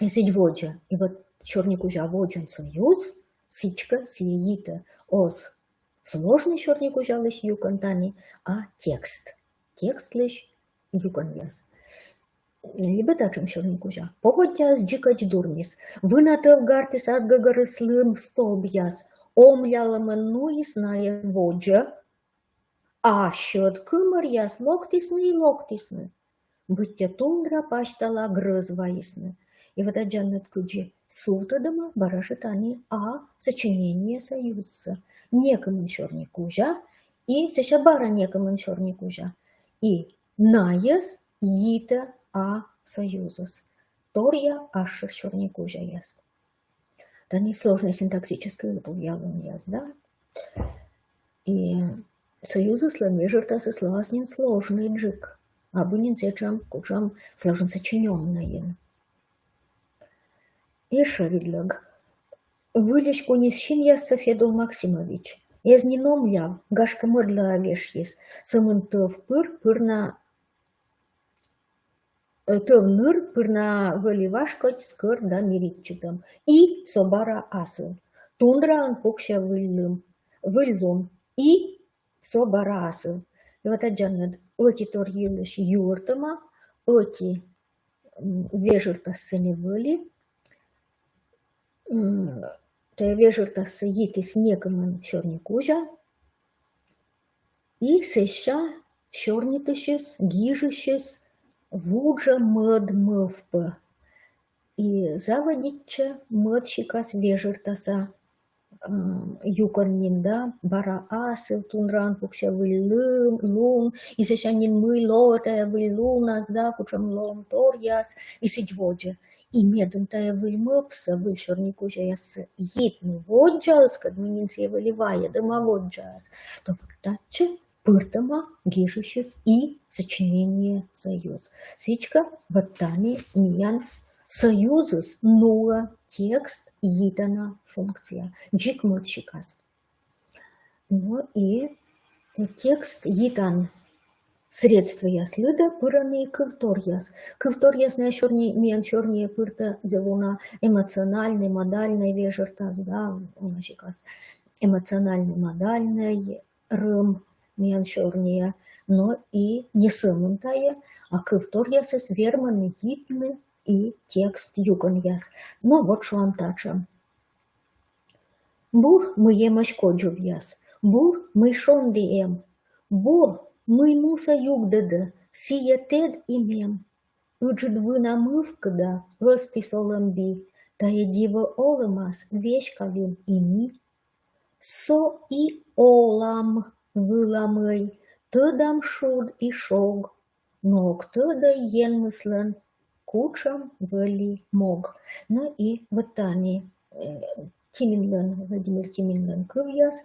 И сідз водзӧ. И вот сёрникузя водзын союз, сідзкӧ сійӧ йитӧ оз сложнӧй сёрникузялысь юкӧн тані, а текст. Текстлысь юкӧнъяс. Либӧ татшӧм сёрникузя. Поводдяыс дзикӧдз дурмис. Вына тӧв гартіс ас гӧгӧрыс лым столбъяс. Омлялӧмӧн нуис найӧс водзӧ, а сьӧд кымӧръяс локтісны и локтісны. Быттьӧ тундра пасьтала грӧз вайисны. И вот аддзанныд, кыдзи сувтӧдӧма бара жӧ тані а сочинение союзсӧ. Некымын сёрникузя и сэсся бара некымын сёрникузя. И найӧс йитӧ а союзыс. Торъя асшӧр сёрникузяяс. Тані сложнӧй синтаксическӧй лыпувъялунъяс, да? И союзыслӧн вежӧртасыс лоас нин сложнӧйджык. Абу нин сэтшӧм, кутшӧм сложно сочинённӧйын. Ещӧ видлӧг. Выльысь кунис синъяссӧ Федул Максимович. Эз нин омляв, гашкӧ, мӧдлаӧ вешйис. Сӧмын тӧв пыр пыр на, э, тӧв ныр пыр на вӧлі важ кодь скӧр да миритчытӧм. И со бара асыв. Тундраын пуксьӧ выль лун. Выль лун. И со бара асыв. И вот аддзанныд, ӧти тор йылысь юӧртӧма, ӧти, м, вежӧртас сэні вӧлі. М, тайӧ вежӧртассӧ йитіс некымын сёрникузя. И сэсся сёрнитысьыс, гижысьыс вуджӧ мӧд мӧвп. И заводитчӧ мӧд сикас вежӧртаса, м, юкӧн нин, да, бара асыв, тундраын пуксьӧ выль лым, лун, и сэсся нин мый лоӧ тайӧ выль лунас, да, кутшӧм лоӧмторъяс, и сідз водзӧ. И медым тайӧ выль мӧвпсӧ, выль сёрникузяяссӧ йитны водзджаыскӧд, мый нин сійӧ вӧлі вайӧдӧма водзджаыс, то вот татчӧ пыртӧма гижысьыс и сочинение союз. Сідзкӧ, вот тані миян союзыс нуӧ текст йитана функция. Дзик мӧд сикас. Но и текст йитан средствояс лыдӧ пырӧны и кывторъяс. Кывторъяс найӧ сёрни-, миян сёрниӧ пыртӧ зэв уна эмоциональнӧй, модальнӧй вежӧртас, да, уна сикас эмоциональнӧй, модальнӧй рӧм миян сёрниӧ, но и не сӧмын тайӧ, а кывторъясыс вермӧны йитны и текст юкӧнъяс. Но вот шуам татшӧм. Бур, мый эмӧсь кодзувъяс. Бур, мый шонді эм. Бур, Мый муса югдӧдӧ, сійӧ тэд и мем. Ыджыд вына мывкыда ӧзтіс олӧм би, тайӧ диво олӧмас веськалім и ми. Со и олам вылам ӧй, тӧдам шуд и шог, но ог тӧдӧй Енмыслӧн кутшӧм вӧлі мог. Но и вот тані, э, Тиминлӧн, Владимир Тиминлӧн кывъяс,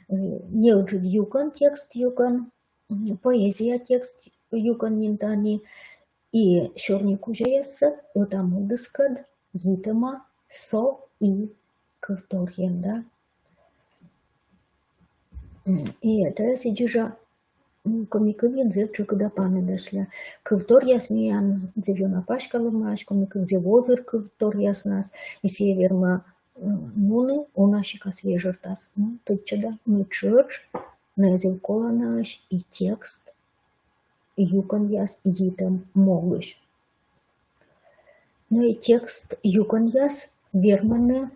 э, неыджыд юкӧн, текст юкӧн, м, поэзия текст юкӧн нин тані, и сёрникузяяссӧ ӧта-мӧдыскӧд йитӧма со и кывторйӧн, да. М, и это сідзи жӧ, м, коми кывйын зэв тшӧкыда паныдасьлӧ. Кывторъяс миян зэв ёна паськалӧмаӧсь, коми кыв зэв озыр кывторъяснас, и сійӧ вермӧ, м, нуны уна сикас вежӧртас. М, тӧдчӧ да, мый тшӧтш найӧ зэв коланаӧсь и текст юкӧнъяс йитӧм могысь. Но и текст юкӧнъяс вермӧны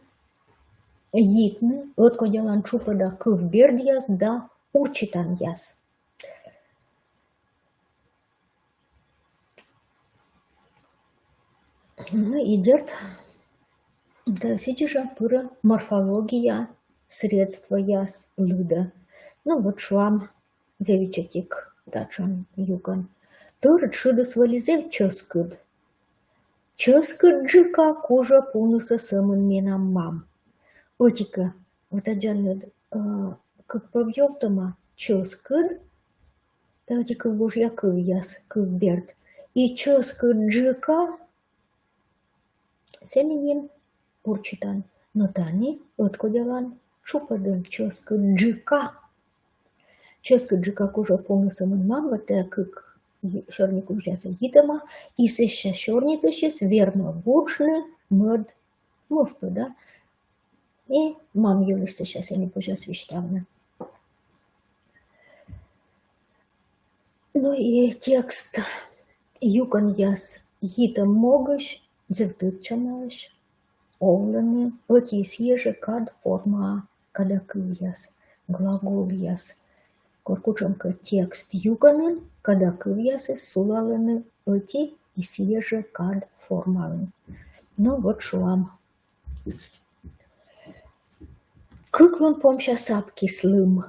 йитны ӧткодялан тшупӧда кывбердъяс да урчитанъяс. Но и дерт, да, сідзи жӧ пырӧ морфология средствояс лыдӧ. Но вот шуам, зэв ичӧтик татшӧм юкӧн. Тӧрыт шыдыс вӧлі зэв чӧскыд. Чӧскыдджыка кужӧ пунысӧ сӧмын менам мам. Ӧтикӧ, вот аддзанныд, э, кык пӧв ёвтӧма: чӧскыд, да, ӧти кывбужъя кывъяс, кывберд. И чӧскыдджыка, сэні нин урчитан. Но тані ӧткодялан тшупӧдын: чӧскыдджыка. Чӧскыдджыка кужӧ пунысӧ сӧмын мам, вот тайӧ кык й-, сёрникузясӧ йитӧма, и сэсся сёрнитысьыс вермӧ вуджны мӧд мӧвпӧ, да. И мам йылысь сэсся сэні позяс висьтавны. Но и текст юкӧнъяс йитӧм могысь зэв тӧдчанаӧсь овлӧны ӧти и сійӧ жӧ кад формаа кадакывъяс, глаголъяс. Кор кутшӧмкӧ текст юкӧнын, кадакывъясыс сулалӧны ӧти и сійӧ жӧ кад формаын. Но вот шуам. Кык лун помся сапкис лым.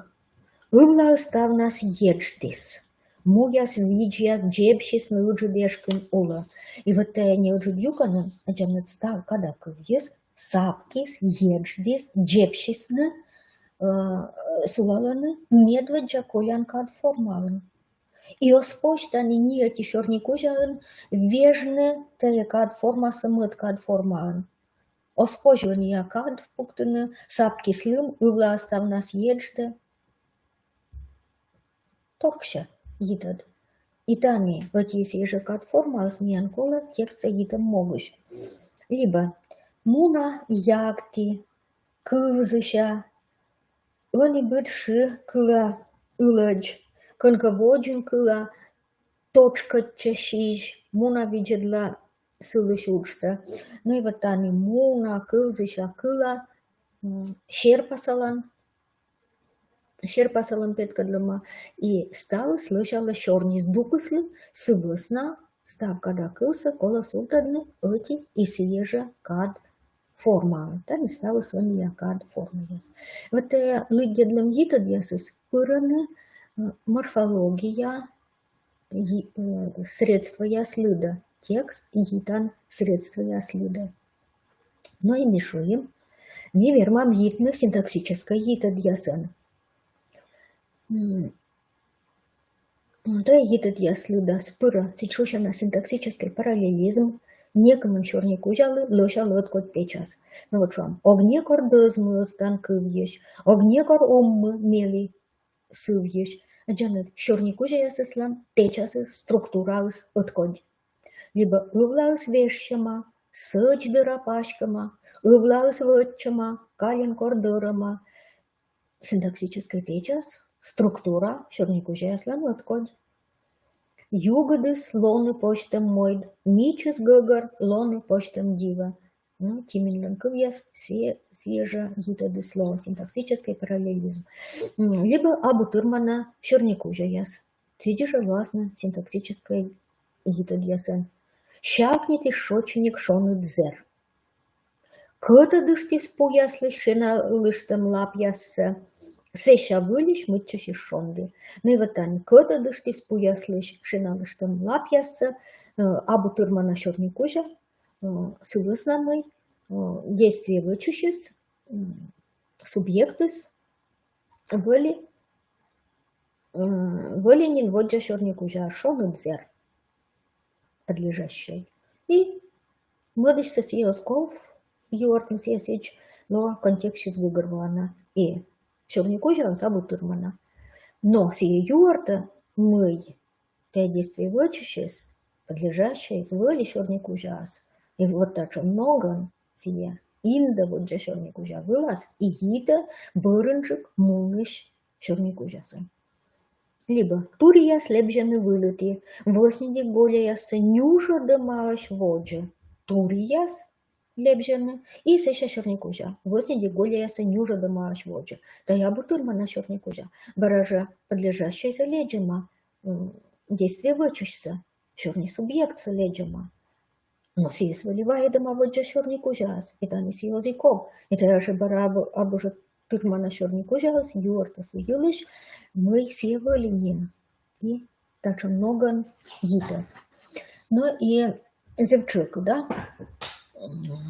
Ывлаыс ставнас едждіс. Муяс-видзьяс дзебсисны ыджыд эшкын улӧ. И вот тайӧ неыджыд юкӧнын, аддзанныд, став кадакывйыс: сапкис, едждіс, дзебсисны, э, сулалӧны медводдза колян кад формаын. И оз позь тані ни ӧти сёрникузяын вежны тайӧ кад формасӧ мӧд кад формаын. Оз позь ӧнія кад пуктыны: сапкис лым, ывлаыс ставнас едждӧ. Торксьӧ йитӧд. И тані ӧти и сійӧ жӧ кад формаыс миян колӧ текстсӧ йитӧм могысь. Либӧ муна ягті, кывзыся, ӧні быд шы кыла ылӧдз, кӧнкӧ водзын кыла тотшкӧдчӧ сизь, муна видзӧдла сылысь уджсӧ. Но и вот тані муна, кывзыся, кыла, м, серпасалан, серпасалӧм петкӧдлӧма, и ставыс лӧсялӧ сёрни здукыслы, сы вӧсна став кадакывсӧ колӧ сувтӧдны ӧти и сійӧ жӧ кад формаӧ. Тані ставыс ӧнія кад формаяс. Вот тайӧ лыддьӧдлӧм йитӧдъясыс пырӧны, м, морфология, йи-, э, средствояс лыдӧ, текст йитан средствояс лыдӧ. Но и ми шуим, ми вермам йитны синтаксическӧй йитӧдъясӧн. М, тайӧ йитӧдъяс лыдас пырӧ сідз шусяна синтаксическӧй параллелизм, некымын сёрникузялы лӧсялӧ ӧткодь тэчас. Но вот шуам, ог некор дӧзмы ӧзтан кывйысь, ог некор уммы мелі сывйысь. Аддзанныд, сёрникузяясыслӧн тэчасыс, структураыс ӧткодь. Либӧ ывлаыс вежсьӧма, сӧдз дыра паськӧма, ывлаыс вӧтчӧма, калин кор дӧрӧма. Синтаксическӧй тэчас, структура сёрникузяяслӧн ӧткодь. Югыдыс лоны позьтӧм мойд, мичыс гӧгӧр лоны позьтӧм диво. Ну, Тиминлӧн кывъяс, сійӧ, сійӧ жӧ йитӧдыс лоӧ, синтаксическӧй параллелизм. М, либӧ абу тырмана сёрникузяяс. Сідзи жӧ лоасны синтаксическӧй йитӧдъясӧн. Сявкнитіс шочиниг шоныд зэр. Кӧтӧдыштіс пуяслысь шеналыштӧм лапъяссӧ, сэсся выльысь мыччысис шонді. Ну и вот тані: кӧтӧдыштіс пуяслысь шеналыштӧм лапъяссӧ, э, абу тырмана сёрни кузя, э, сы вӧсна мый, э, действие вӧчысьыс, м, субъектыс вӧлі, м, вӧлі нин воддза сёрни кузя, шоныд зэр, подлежащее. И мӧдысьсӧ сійӧ оз ков юӧртны, сійӧ сідз, но контекстсьыс гӧгӧрвоана. И сёрни кузяыс абу тырмана. Но сійӧ юӧртӧ, мый тайӧ действие вӧчысьыс, подлежащееыс, вӧлі сёрни кузяыс. И вот татшӧм ногӧн сійӧ индӧ воддза сёрни кузя вылас и йитӧ бӧрынджык мунысь сёрни кузясӧ. Либӧ турияс лэбзьӧны вылыті, вӧсньыдик голяяссӧ нюжӧдӧмаӧсь водзӧ. Турияс лэбзьӧны и сэсся сёрни кузя. Вӧсньыдик голяяссӧ нюжӧдӧмаӧсь водзӧ. Тайӧ абу тырмана сёрни кузя. Бара жӧ подлежащеесӧ лэдзӧма, м, действие вӧчысьсӧ, сёрни субъектсӧ лэдзӧма. Но сійӧс вӧлі вайӧдӧма воддза сёрни кузяас. И тані сійӧ оз и ков. И тайӧ жӧ бара абу, абу жӧ тырмана сёрни кузяыс, юӧртӧ сы йылысь, мый сійӧ вӧлі нин. И татшӧм ногӧн йитӧ. Но и зэв тшӧкыда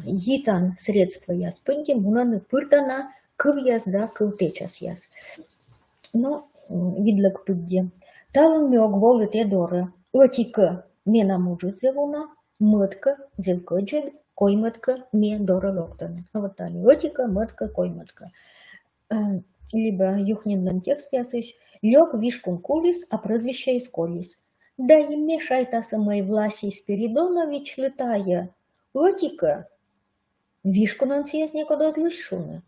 йитан средствояс пыдди мунӧны пыртана кывъяс да кывтэчасъяс. Но, м, видлӧг пыдди. Талун ме ог волы тэ дорӧ. Ӧти-кӧ, менам уджыс зэв уна, мӧд-кӧ, зэв кӧдзыд, коймӧд-кӧ, ме дорӧ локтӧны. Но вот тані ӧти-кӧ, мӧд-кӧ, коймӧд-кӧ. Э, либӧ Юхнинлӧн текстъясысь: лёк вишкун куліс, а прӧзвищаыс колис. Да и ме шайтасӧ, мый Власий Спиридоновичлы тайӧ. Ӧти-кӧ, вишкунӧн сійӧс некод оз лысьт шуны.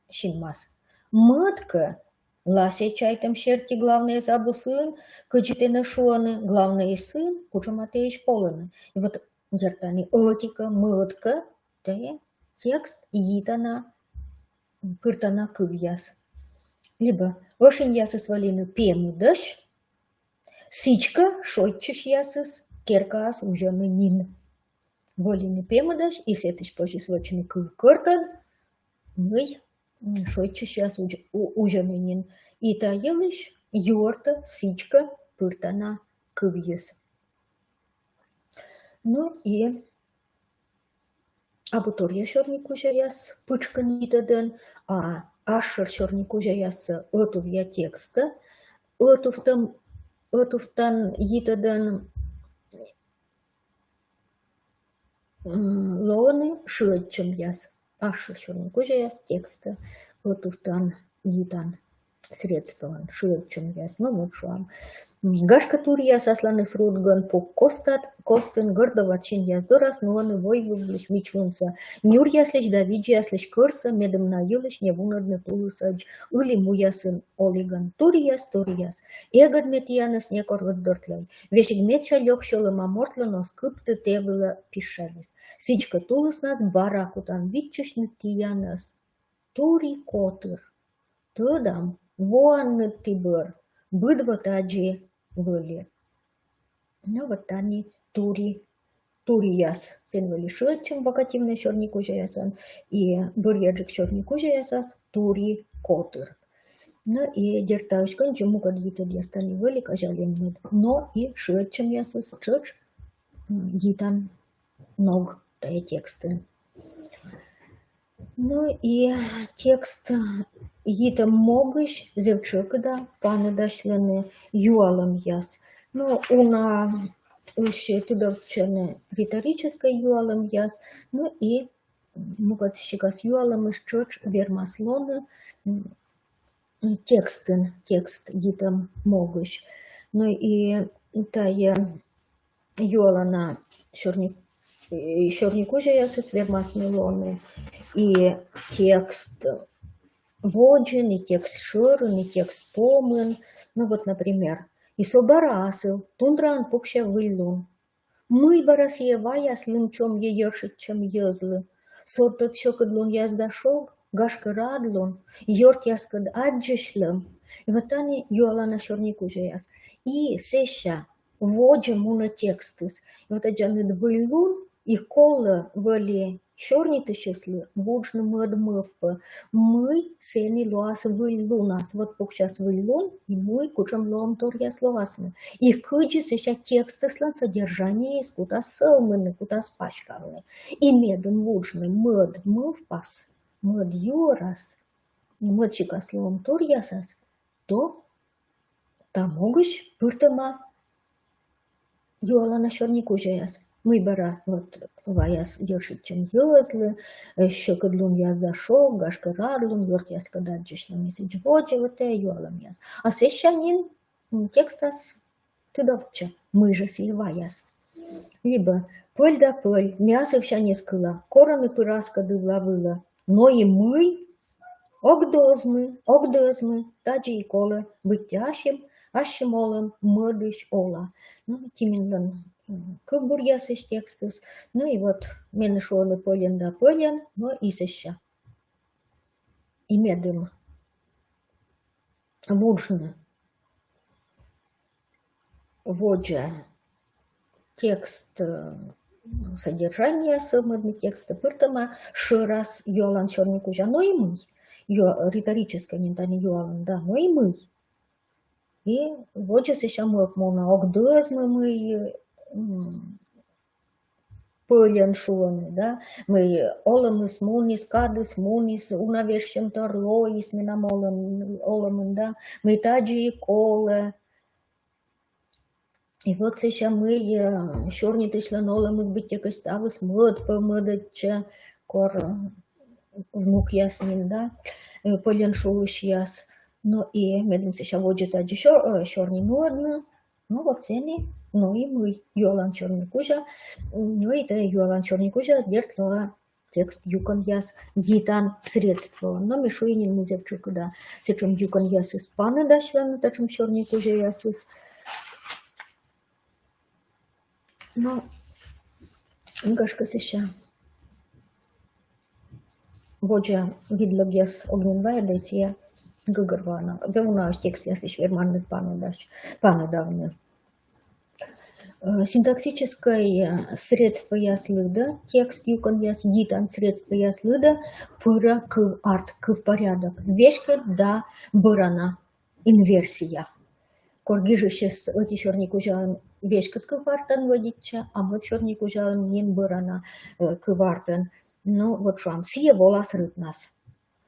Синмас. Мӧд-кӧ, Власий чайтӧм серти, главнӧйыс абу сыын, кыдзи тэнӧ шуӧны, главнӧйыс сыын, кутшӧма тэысь колӧны. И вот дерт тані ӧти-кӧ, мӧд-кӧ, тайӧ текст йитана, пыртана кывъяс. Либӧ ӧшиньясыс вӧліны пемыдӧсь, сідзкӧ шойччысьясыс керкаас узьӧны нин. Вӧліны пемыдӧсь, и сэтысь позис вӧчны кывкӧртӧд, мый, м, шойччысьяс узь-, у-, узьӧны нин. И та йылысь юӧртӧ сідзкӧ пыртана кывйыс. Ну и абу торъя сёрни кузяяс пытшкын йитӧдӧн, а асшӧр сёрни кузяяссӧ ӧтувъя текстӧ, ӧтувтӧм, ӧтувтан йитӧдӧн, м, лоӧны шыӧдчӧмъяс. Асшӧр сёрни кузяяс текстӧ ӧтувтан йитан средствоӧн, шыӧдчӧмъяс. Но вот шуам. Гашкӧ, турияс асланыс рудгӧн пук костад, костын гӧрдоват синъяс дорас нуӧны войвывлысь мичлунсӧ, нюръяслысь да видзьяслысь кӧрсӧ, медым на йылысь не вунӧдны тулысӧдз ыли муясын олигӧн. Турияс, турияс, эгӧд ме тіянӧс некор ӧтдортлӧй. Весиг медся лёк сьӧлӧма мортлӧн оз кыпты тэ вылӧ пищаліс. Сідзкӧ, тулыснас бара кутам виччысьны тіянӧс. Тури котыр. Тӧдам, воанныд ті бӧр быд во тадзи вӧлі. Но вот тані тури, турияс, сэн вӧлі шыӧдчӧм вокативнӧй сёрни кузяясӧн, и бӧръяджык сёрни кузяясас тури котыр. Но и дерт таысь кындзи мукӧд йитӧдъяс тані вӧлі, казялінныд. Но и шыӧдчӧмъясыс тшӧтш, м, йитан ног тайӧ текстын. Ну и текст йитӧм могысь зэв тшӧкыда паныдасьлӧны юалӧмъяс. Ну, унаысь тыдовтчӧны риторическӧй юалӧмъяс, ну и мукӧд сикас юалӧмыс тшӧтш вермас лоны, м, текстын, текст йитӧм могысь. Ну и тайӧ юалана сёрни-, э, сёрни кузяясыс вермасны лоны и текст водзын, и текст шӧрын, и текст помын. Ну вот, например: и со бара асыв, тундраын пукся выль лун. Мый бара сійӧ ваяс лым чомйӧ йӧршитчӧм йӧзлы? Сорт ӧд сьӧкыд лунъяс да шог, гашкӧ, радлун, ёртъяскӧд аддзысьлӧм. И вот тані юалана сёрникузяяс. И сэсся водзӧ мунӧ текстыс. И вот аддзанныд, выль лун, и колӧ вӧлі сёрнитысьыслы вуджны мӧд мывпӧ, мый сэні лоас выль лунас. Вот пуксяс выль лун, и мый, кутшӧм лоӧмторъяс лоасны. И кыдзи сэсся текстыслӧн содержаниеыс кутас сӧвмыны, кутас паськавны. И медым вуджны мӧд мывпас, мӧд юӧрас, мӧд сикас лоӧмторъясас, то та могысь пыртӧма юалана сёрникузяяс. Мый бара вот ваяс йӧршитчӧм йӧзлы, э, сьӧкыдлунъяс да шог, гашкӧ, радлун, ёртъяскӧд аддзысьлӧм и сідз водзӧ, вот тайӧ юалӧмъяс. А сэсся нин, м, текстас тыдовтчӧ, мый жӧ сійӧ ваяс. Либӧ пӧль да пӧль, ме асывсяньыс кыла, корӧны пыр аскӧд ывла вылӧ. Но и мый? Ог дӧзмы, ог дӧзмы, тадзи и колӧ, быттьӧ ассьым, ассьым олӧм мӧдысь ола. Ну, Тиминлӧн, м, кывбуръясысь текстыс. Ну и вот менӧ шуӧны пӧльӧн да пӧльӧн, но и сэсся. И медым вуджны водзӧ текст, э, содержаниеяс, мӧд текстӧ пыртӧма шӧрас юалан сёрникузя, но и мый. Ю-, риторическӧй нин тані юалӧм, да, но и мый. И водзӧ сэсся мӧд мунӧ, ог дӧзмы, мый, м, пӧльӧн шуӧны, да, мый олӧмыс муніс, кадыс муніс, уна вежсьӧмтор лоис менам олӧм-, олӧмын, да, мый тадзи и колӧ. И вот сэсся мый, э, сёрнитысьлӧн олӧмыс быттьӧкӧ ставыс мӧд пӧ мӧдӧдчӧ, кор, э, внукъяс нин, да, э, пӧльӧн шуысьяс. Но и медым сэсся водзӧ тадзи сё-, э, сёрни нуӧдны, ну вот сэні, но и мый, юалан сёрникузя, м, но и тайӧ юалан сёрникузя, дерт, лоӧ текст юкӧнъяс йитан средствоӧн. Но ме шуи нин, мый зэв тшӧкыда сэтшӧм юкӧнъясыс паныдасьлӧны, татшӧм сёрникузяясыс. Но, гашкӧ, сэсся водзӧ видлӧгъяс ог нин вайӧдӧй, сійӧ гӧгӧрвоана. Зэв унаӧсь текстъясысь верманныд паныдась-, паныдавны. Э, синтаксическӧй, э, средствояс лыдӧ, текст юкӧнъяс йитан средствояс лыдӧ пырӧ кыв-арт, кывпорядок. Веськыд да бӧрана инверсия. Кор гижысьыс ӧти сёрникузяын веськыд кывартӧн вӧдитчӧ, а мӧд сёрникузяын нин бӧрана, э, кывартӧн. Ну, вот шуам, сійӧ волас рытнас.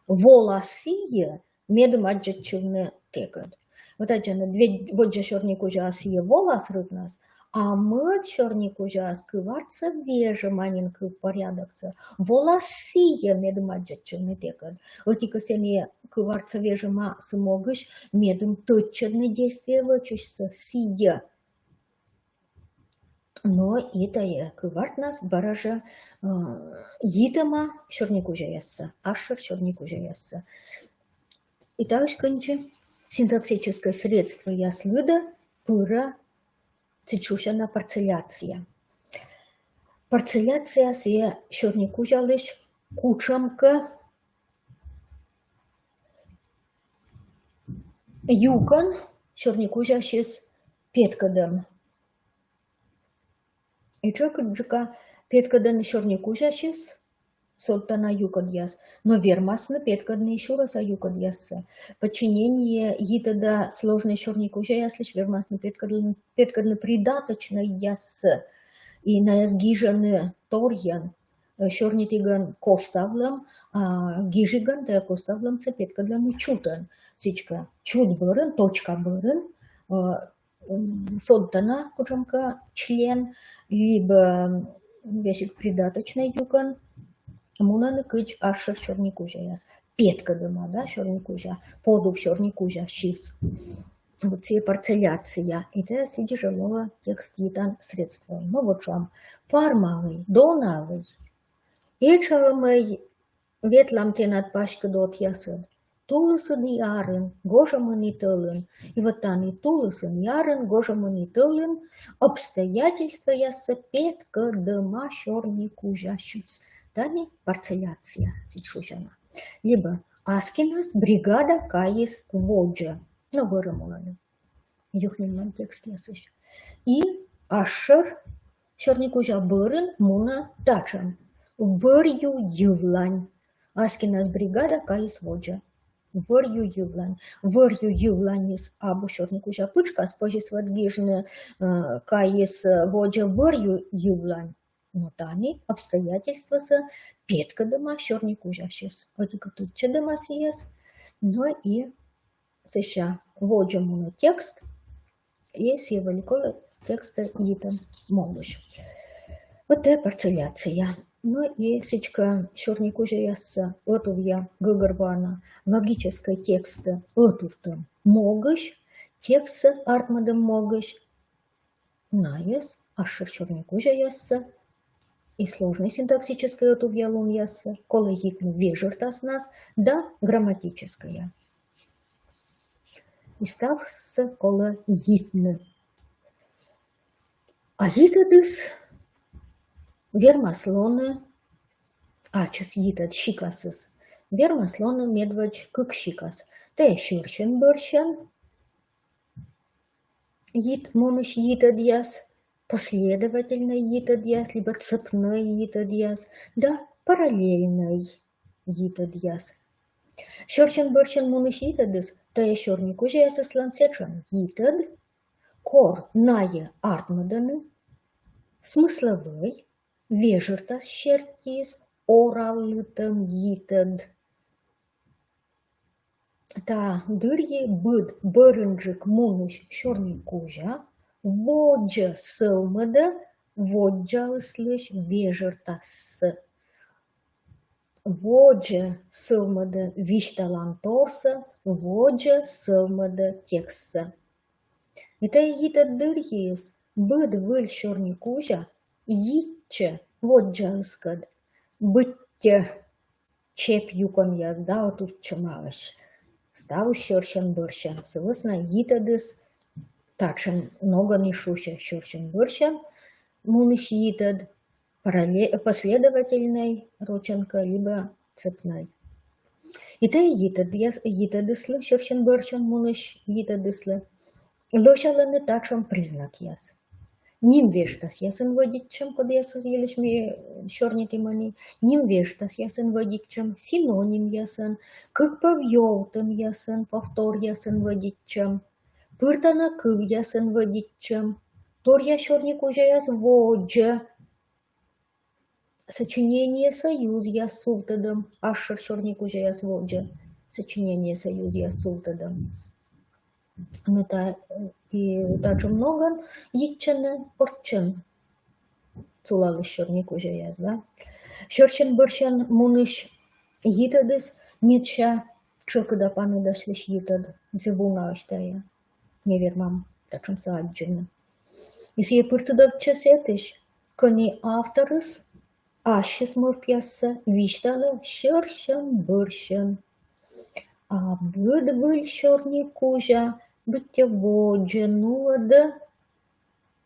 Волас сійӧ, медым аддзӧдчывны тэкӧд. Вот аддзанныд, вед-, водзӧ сёрникузяас сійӧ волас рытнас, а мӧд сёрникузяас кывартсӧ вежӧма нин кывпорядоксӧ. Волас сійӧ, медым аддзӧдчывны тэкӧд. Ӧти-кӧ, сэні кывартсӧ вежӧма сы могысь, медым тӧдчӧдны действие вӧчысьсӧ, сійӧ. Но и тайӧ кывартнас бара жӧ, э, йитӧма сёрникузяяссӧ, асшӧр сёрникузяяссӧ. И таысь кындзи синтаксическӧй средствояс лыдӧ пырӧ сідз шусяна парцелляция. Парцелляция сійӧ сёрникузялысь кутшӧмкӧ юкӧн сёрникузясьыс петкӧдӧм. И тшӧкыдджыка петкӧдӧны сёрникузясьыс содтана юкӧдъяс, но вермасны петкӧдны и сюрӧса юкӧдъяссӧ. Подчинение йитӧда сложнӧй сёрникузяяслысь вермасны петкӧдны, петкӧдны придаточнӧйяссӧ. И найӧс гижӧны торйӧн, э, сёрнитігӧн коставлӧм, а гижигӧн тайӧ коставлӧмсӧ петкӧдлӧны чутӧн. Сідзкӧ, чут бӧрын, точка бӧрын, э, м, содтана кутшӧмкӧ член, либӧ, м, весиг придаточнӧй юкӧн мунӧны кыдз асшӧр сёрникузяяс. Петкӧдӧма, да, сёрникузя, подув сёрникузясьыс. Вот сійӧ парцелляция. И тайӧ сідзи жӧ лоӧ текст йитан средствоӧн. Но вот шуам, Пармалӧй, доналӧй, этшаӧмӧй ветлам тэнад паськыд отъясыд. Тулысын и арын, гожӧмын и тӧлын. И вот тані тулысын и арын, гожӧмын и тӧлын обстоятельствояссӧ петкӧдӧма сёрникузясьыс. Тані парцелляция, сідз шусяна. Либӧ аскинас бригада кайис водзӧ. Но вӧрӧ мунӧны юхнинмӧн текстъясысь. И асшӧр сёрникузя бӧрын мунӧ татшӧм: вӧръю йывлань. Аскинас бригада кайис водзӧ. Вӧръю йывлань. Вӧръю йывланьыс абу сёрникузя пытшкас, позис вӧд гижны, э, кайис, э, водзӧ вӧръю йывлань. Но тані обстоятельствасӧ петкӧдӧма сёрникузяысь. Ӧти-кӧ, тӧдчӧдӧма сійӧс, но и сэсся водзӧ мунӧ текст, и сійӧ вӧлі колӧ текстсӧ йитны могысь. Вот тайӧ парцеляция. Но и сідзкӧ сёрникузяяссӧ ӧтувъя гӧгӧрвоана логическӧй текстсӧ ӧтувтӧм могысь, текстсӧ артмӧдӧм могысь, найӧс, асшӧр сёрникузяяссӧ, и сложнӧй синтаксическӧй ӧтувъялунъяссӧ колӧ йитны вежӧртаснас да грамматическӧя. И ставсӧ колӧ йитны. А йитӧдыс вермас лоны, ачыс йитӧд сикасыс вермас лоны медводз кык сикас. Тайӧ сьӧрсьӧн бӧрсьӧн йит-, мунысь йитӧдъяс, последовательнӧй йитӧдъяс, либӧ цепнӧй йитӧдъяс, да параллельнӧй йитӧдъяс. Сьӧрсьӧн бӧрсьӧн мунысь йитӧдыс — тайӧ сёрникузяясыслӧн сэтшӧм йитӧд, кор найӧ артмӧдӧны, смысловӧй, вежӧртас серти ораллытӧм йитӧд. Та дырйи быд бӧрынджык мунысь сёрникузя водзӧ сӧвмӧдӧ воддзаыслысь вежӧртассӧ. Водзӧ сӧвмӧдӧ висьталанторсӧ, водзӧ сӧвмӧдӧ текстсӧ. И тайӧ йитӧд дырйиыс быд выль сёрникузя йитчӧ воддзаыскӧд, быттьӧ чеп юкӧнъяс да ӧтувтчӧмаӧсь. Ставыс сьӧрсьӧн бӧрсьӧн. Сы вӧсна йитӧдыс татшӧм ногӧн и шусьӧ: сьӧрсьӧн бӧрсьӧн мунысь йитӧд, паралле-, последовательнӧй, рочӧн кӧ, либӧ цепнӧй. И тайӧ йитӧдыс-, йитӧдыслы, сьӧрсьӧн бӧрсьӧн мунысь йитӧдыслы, лӧсялӧны татшӧм признакъяс. Ним вештасъясӧн вӧдитчӧм, кодъясыс йылысь ми сёрнитім ӧні, ним вештасъясӧн вӧдитчӧм, синонимъясӧн, кык пӧв ёвтӧмъясӧн, повторъясӧн вӧдитчӧм, пыртана кывъясӧн вӧдитчӧм, торъя сёрникузяяс водзӧ, сочинение союзъяс сувтӧдӧм, асшӧр сёрникузяяс водзӧ сочинение союзъяс сувтӧдӧм. Но та, и татшӧм ногӧн йитчӧны орччӧн сулалысь сёрникузяяс, да. Сьӧрсьӧн бӧрсьӧн мунысь йитӧдыс медся тшӧкыда паныдасьлысь йитӧд, зэв унаысь тайӧ. Ми вермам татшӧмсӧ аддзыны. И сійӧ пыртыдовтчӧ сэтысь, кӧні авторыс ассьыс мӧвпъяссӧ висьталӧ сьӧрсьӧн бӧрсьӧн. А быд выль сёрникузя быттьӧ водзӧ нуӧдӧ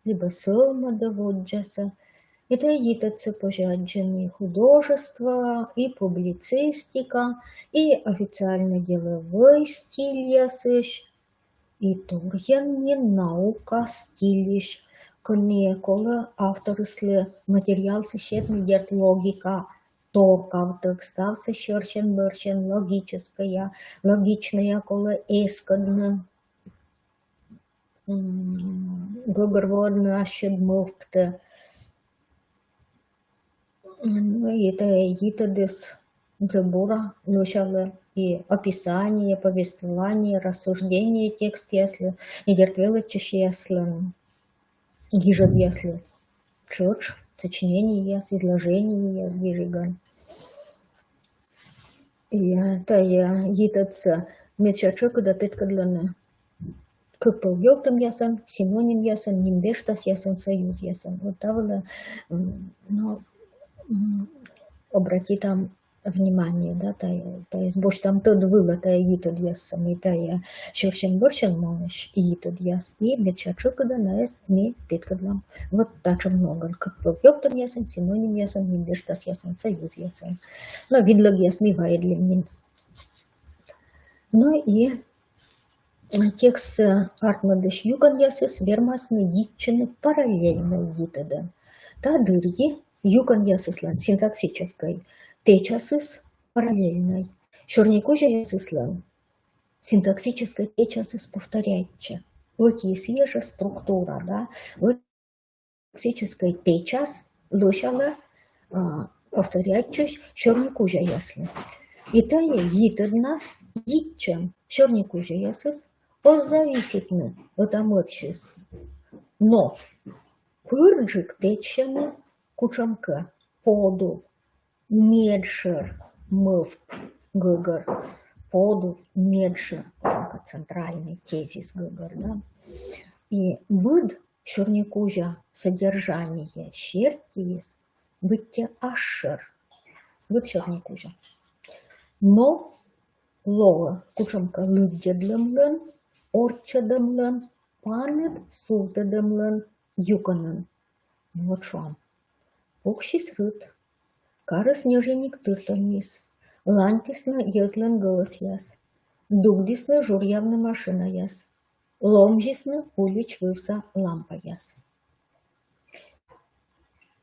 либӧ сӧвмӧдӧ воддзасӧ. И тайӧ йитӧдсӧ позьӧ аддзыны и художество, и публицистика, и официально-деловӧй стильясысь, и торйӧн нин наука стильысь, кӧні колӧ авторыслы материалсӧ сетны, дерт, логика торкавтӧг, ставсӧ сьӧрсьӧн бӧрсьӧн логическӧя, логичнӧя колӧ эскӧдны, м, гӧгӧрвоӧдны ассьыд мӧвптӧ. Ну, и тайӧ йитӧдыс зэв бура лӧсялӧ и описание, повествование, рассуждение текстъяслы, и, дерт, велӧдчысьяслӧн гижӧдъяслы тшӧтш, сочинениеяс, изложениеяс гижигӧн. И тайӧ йитӧдсӧ медся тшӧкыда петкӧдлӧны кык пӧв ёвтӧмъясӧн, синонимъясӧн, ним вештасъясӧн, союзъясӧн. Вот та вылӧ, м, но, м, обратитам внимание, да, тайӧ, тайӧс босьтам тӧд вылӧ, тайӧ йитӧдъяссӧ, ми тайӧ сьӧрсьӧн бӧрсьӧн мунысь йитӧдъяс, и медся тшӧкыда найӧс ми петкӧдлам. Вот татшӧм ногӧн: кык пӧв ёвтӧмъясӧн, синонимъясӧн, ним вештасъясӧн, союзъясӧн. Но видлӧгъяс ми вайӧдлім нин. Ну и текстсӧ артмӧдысь юкӧнъясыс вермасны йитчыны параллельнӧй йитӧдӧн. Та дырйи юкӧнъясыслӧн синтаксическӧй тэчасыс параллельнӧй. Сёрникузяясыслӧн синтаксическӧй тэчасыс повторяйтчӧ. Ӧти и сійӧ жӧ структура, да, лексическӧй тэчас лӧсялӧ, а, повторяйтчысь сёрникузяяслы. И тайӧ йитӧднас йитчӧм сёрникузяясыс оз зависитны ӧта-мӧдсьыс. Но пырджык тэчсьӧны кутшӧмкӧ подув медшӧр мӧвп гӧгӧр, подув медшӧр, кутшӧмкӧ центральнӧй тезис гӧгӧр, да. И быд сёрникузя содержание сертиыс быттьӧ асшӧр. Быд сёрникузя. Но лоӧ кутшӧмкӧ лыддьӧдлӧмлӧн, орччӧдӧмлӧн, паныд сувтӧдӧмлӧн юкӧнӧн. Вот шуам. Пуксис рыт. Карыс ньӧжйӧник тыртӧмис. Ланьтісны йӧзлӧн гӧлӧсъяс. Дугдісны журъявны машинаяс. Ломзисны улич вывса лампаяс.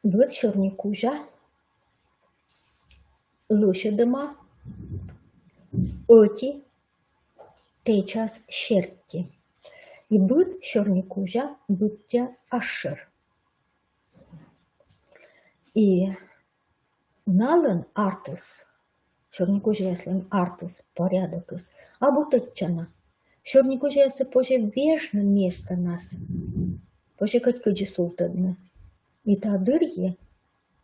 Быд сёрникузя лӧсьӧдӧма ӧти тэчас серти. И быд сёрникузя быттьӧ асшӧр. И налӧн артыс, сёрникузяяслӧн артыс, порядокыс абу тӧдчана. Сёрникузяяссӧ позьӧ вежны местанас, позьӧ кӧть кыдзи сувтӧдны. И та дырйи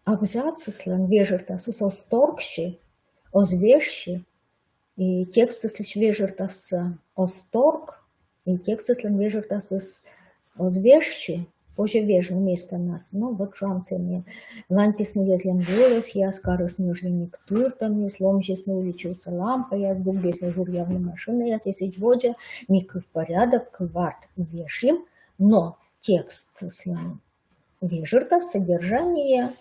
абзацыслӧн вежӧртасыс оз торксьы, оз вежсьы, и текстыслысь вежӧртассӧ оз торк, и текстыслӧн вежӧртасыс оз вежсьы, позьӧ вежны местанас. Ну, вот шуам, сэні: ланьтісны йӧзлӧн гӧлӧсъяс, карыс ньӧжйӧник тыртӧмис, ломзисны улич вывса лампаяс, дугдісны журъявны машинаяс, и сідз водзӧ. Ми кывпорядок, кыварт вежим, но текстыслӧн вежӧртас, содержание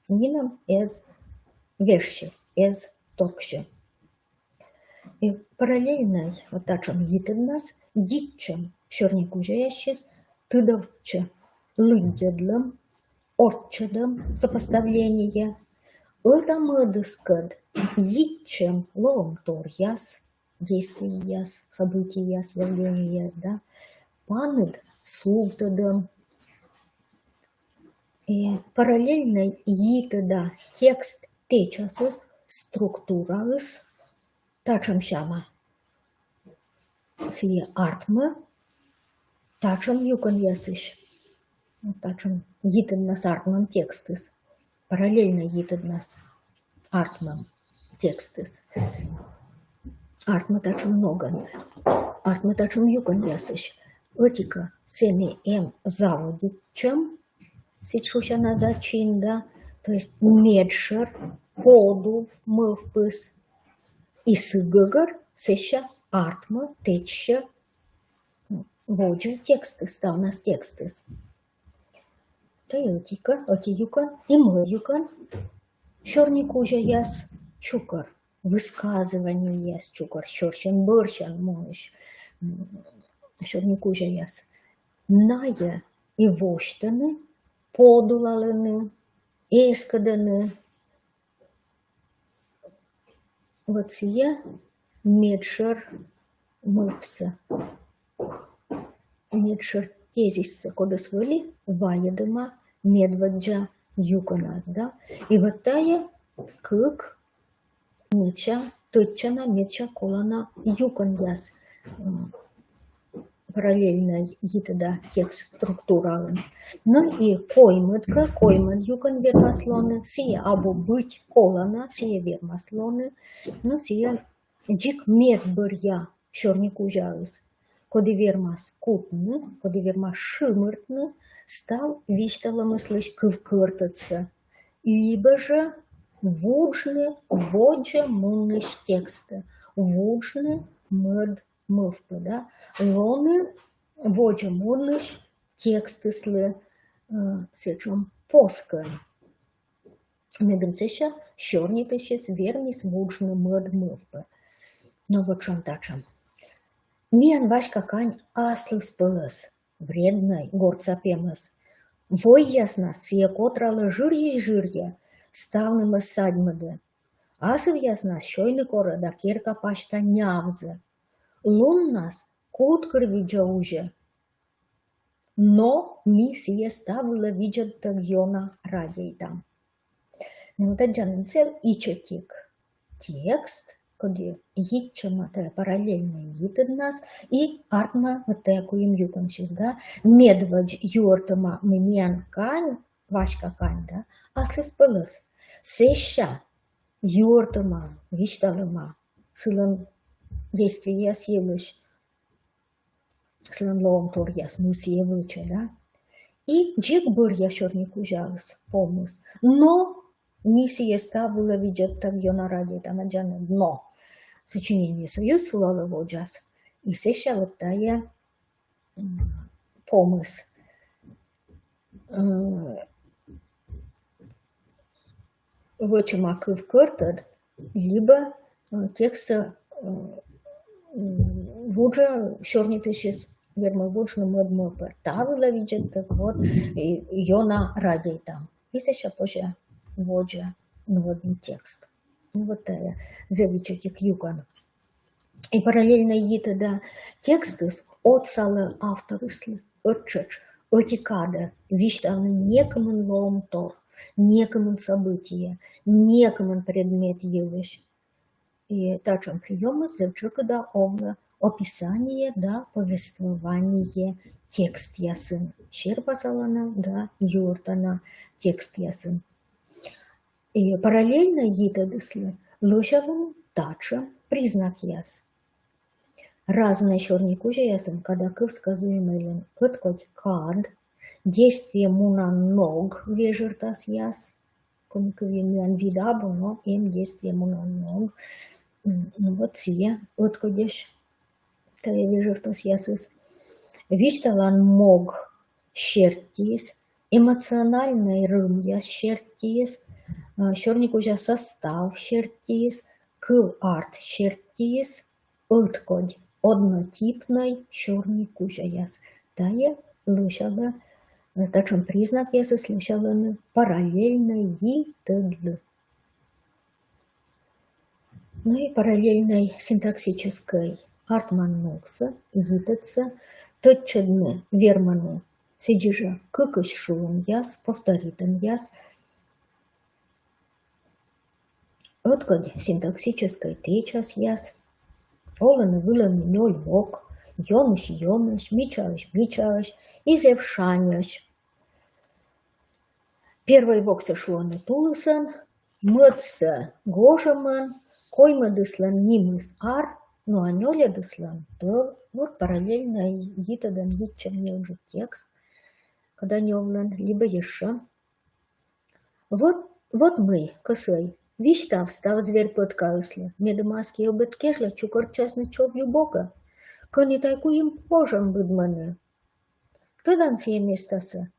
нинӧм эз вежсьы, эз торксьы. И параллельнӧй вот татшӧм йитӧднас йитчӧм сёрникузяясысь тыдовтчӧ лыддьӧдлӧм, орччӧдӧм, сопоставление. Ӧта-мӧдыскӧд йитчӧм лоӧмторъяс, действиеяс, событиеяс, явленияяс, да, паныд сувтӧдӧм. И параллельнӧй йитӧда текст тэчасыс, структураыс татшӧм сяма. Сійӧ артмӧ татшӧм юкӧнъясысь, татшӧм йитӧднас артмӧм текстыс, параллельнӧй йитӧднас артмӧм текстыс. Артмӧ татшӧм ногӧн, артмӧ татшӧм юкӧнъясысь. Ӧти-кӧ, сэні эм заводитчӧм, сідз шусяна зачин, да, то есть медшӧр, подув мӧвпыс. И сы гӧгӧр сэсся артмӧ, тэчсьӧ водзӧ текстыс, ставнас текстыс. Тайӧ ӧти-кӧ, ӧти юкӧн. И мӧд юкӧн: сёрникузяяс чукӧр, высказываниеяс чукӧр, сёрсян-бӧрсян мунысь, м, сёрникузяяс. Найӧ и восьтӧны, подулалӧны, эскӧдӧны вот сійӧ медшӧр мӧвпсӧ, медшӧр тезиссӧ, кодӧс вӧлі вайӧдӧма медводдза юкӧнас, да. И вот тайӧ кык медся тӧдчана, медся колана юкӧнъяс, м, параллельнӧй йитӧда текст структураын. Но и коймӧд-кӧ, коймӧд юкӧн вермас лоны, сійӧ абу быть колана, сійӧ вермас лоны, но сійӧ дзик медбӧръя сёрникузяыс, коді вермас кутны, коді вермас шымыртны став висьталӧмыслысь кывкӧртӧдсӧ, либӧ жӧ вуджны водзӧ мунысь текстӧ, вуджны мӧд мӧвпӧ, да, лоны водзӧ мунысь текстыслы, э, сэтшӧм поскӧн. Медым сэсся сёрнитысьыс вермис вуджны мӧд мӧвпӧ. Но вот шуам татшӧм. Миян Васька кань аслыспӧлӧс, вреднӧй, гортса пемӧс. Войяснас сійӧ котралӧ жырйысь жырйӧ, ставнымӧс садьмӧдӧ. Асывъяснас сёйны корӧ да керка пасьта нявзӧ. Луннас куткыр видзӧ-узьӧ. Но ми сійӧс та вылӧ видзӧдтӧг ёна радейтам. Но тадзи нин сэсся ичӧтик текст, коді йитчӧма тайӧ параллельнӧй йитӧднас и артмӧ вот тайӧ куим юкӧнсьыс, да, медводз юӧртӧма, мый миян кань, Васька кань, да, аслыспӧлӧс. Сэсся юӧртӧма, висьталӧма сылӧн действиеяс йылысь, сылӧн лоӧмторъяс, мый сійӧ вӧчӧ, да. И дзик бӧръя сёрникузяыс, помыс. Но ми сійӧс та вылӧ видзӧдтӧг ёна радейтам, аддзанныд, но сочинениесӧ сылалӧ водзас. И сэсся вот тайӧ, м, помыс. М, вӧчӧма кывкӧртӧд, либӧ, э, текстсӧ, э, м, вуджӧ сёрнитысьыс, вермӧ вуджны мӧд мӧвпӧ. Та вылӧ видзӧдтӧг, вот, и ёна радейтам. И сэсся позьӧ водзӧ нуӧдны текст. Ну, вот тайӧ зэв ичӧтик юкӧн. И параллельнӧй йитӧда текстыс отсалӧ авторыслы ӧттшӧтш ӧти кадӧ висьтавны некымын лоӧмтор, некымын событие, некымын предмет йылысь. И татшӧм приёмыс зэв тшӧкыда овлӧ описание да повествование текстъясын, серпасалана да юӧртана текстъясын. И параллельнӧй йитӧдыслы лӧсялӧны татшӧм признакъяс. Разнӧй сёрникузяясын, када кыв сказуемӧйлӧн ӧткодь кад, действие мунан ног вежӧртасъяс. Коми кывйын миян вид абу, но эм действие мунан ног. М, ну вот сійӧ ӧткодьӧсь тайӧ вежӧртасъясыс. Висьталан мог сертиыс, эмоциональнӧй рӧмъяс сертиыс, а, сёрникузя состав сертиыс, кыв-арт сертиыс, ӧткодь, однотипнӧй сёрникузяяс. Тайӧ лӧсялӧ, э, татшӧм признакъясыс лӧсялӧны параллельнӧй йитӧдлы. Ну и параллельнӧй синтаксическӧй артман ногсӧ йитӧдсӧ тӧдчӧдны вермӧны сідзи жӧ кыкысь шуӧмъяс, повторитӧмъяс, ӧткодь синтаксическӧй тэчасъяс, олӧны-вылӧны нёль вок, ёнысь ёнысь, мичаысь мичаысь, и зэв шаньӧсь. Первой воксӧ шуӧны тулысӧн, мӧдсӧ гожӧмӧн, коймӧдыслӧн нимыс ар, ну а нёльӧдыслӧн тӧв. Вот параллельнӧй йитӧдӧн йитчӧм неыджыд текст, кода нёвлӧн, либӧ ещӧ. Вот, вот мый, кӧсйӧй, висьтав став зверь-пӧткаыслы, медым аски ӧбед кежлӧ чукӧртчасны чов ю бокӧ. Кӧні тай куим пожӧм быдмӧны? Тӧдан сійӧ местасӧ?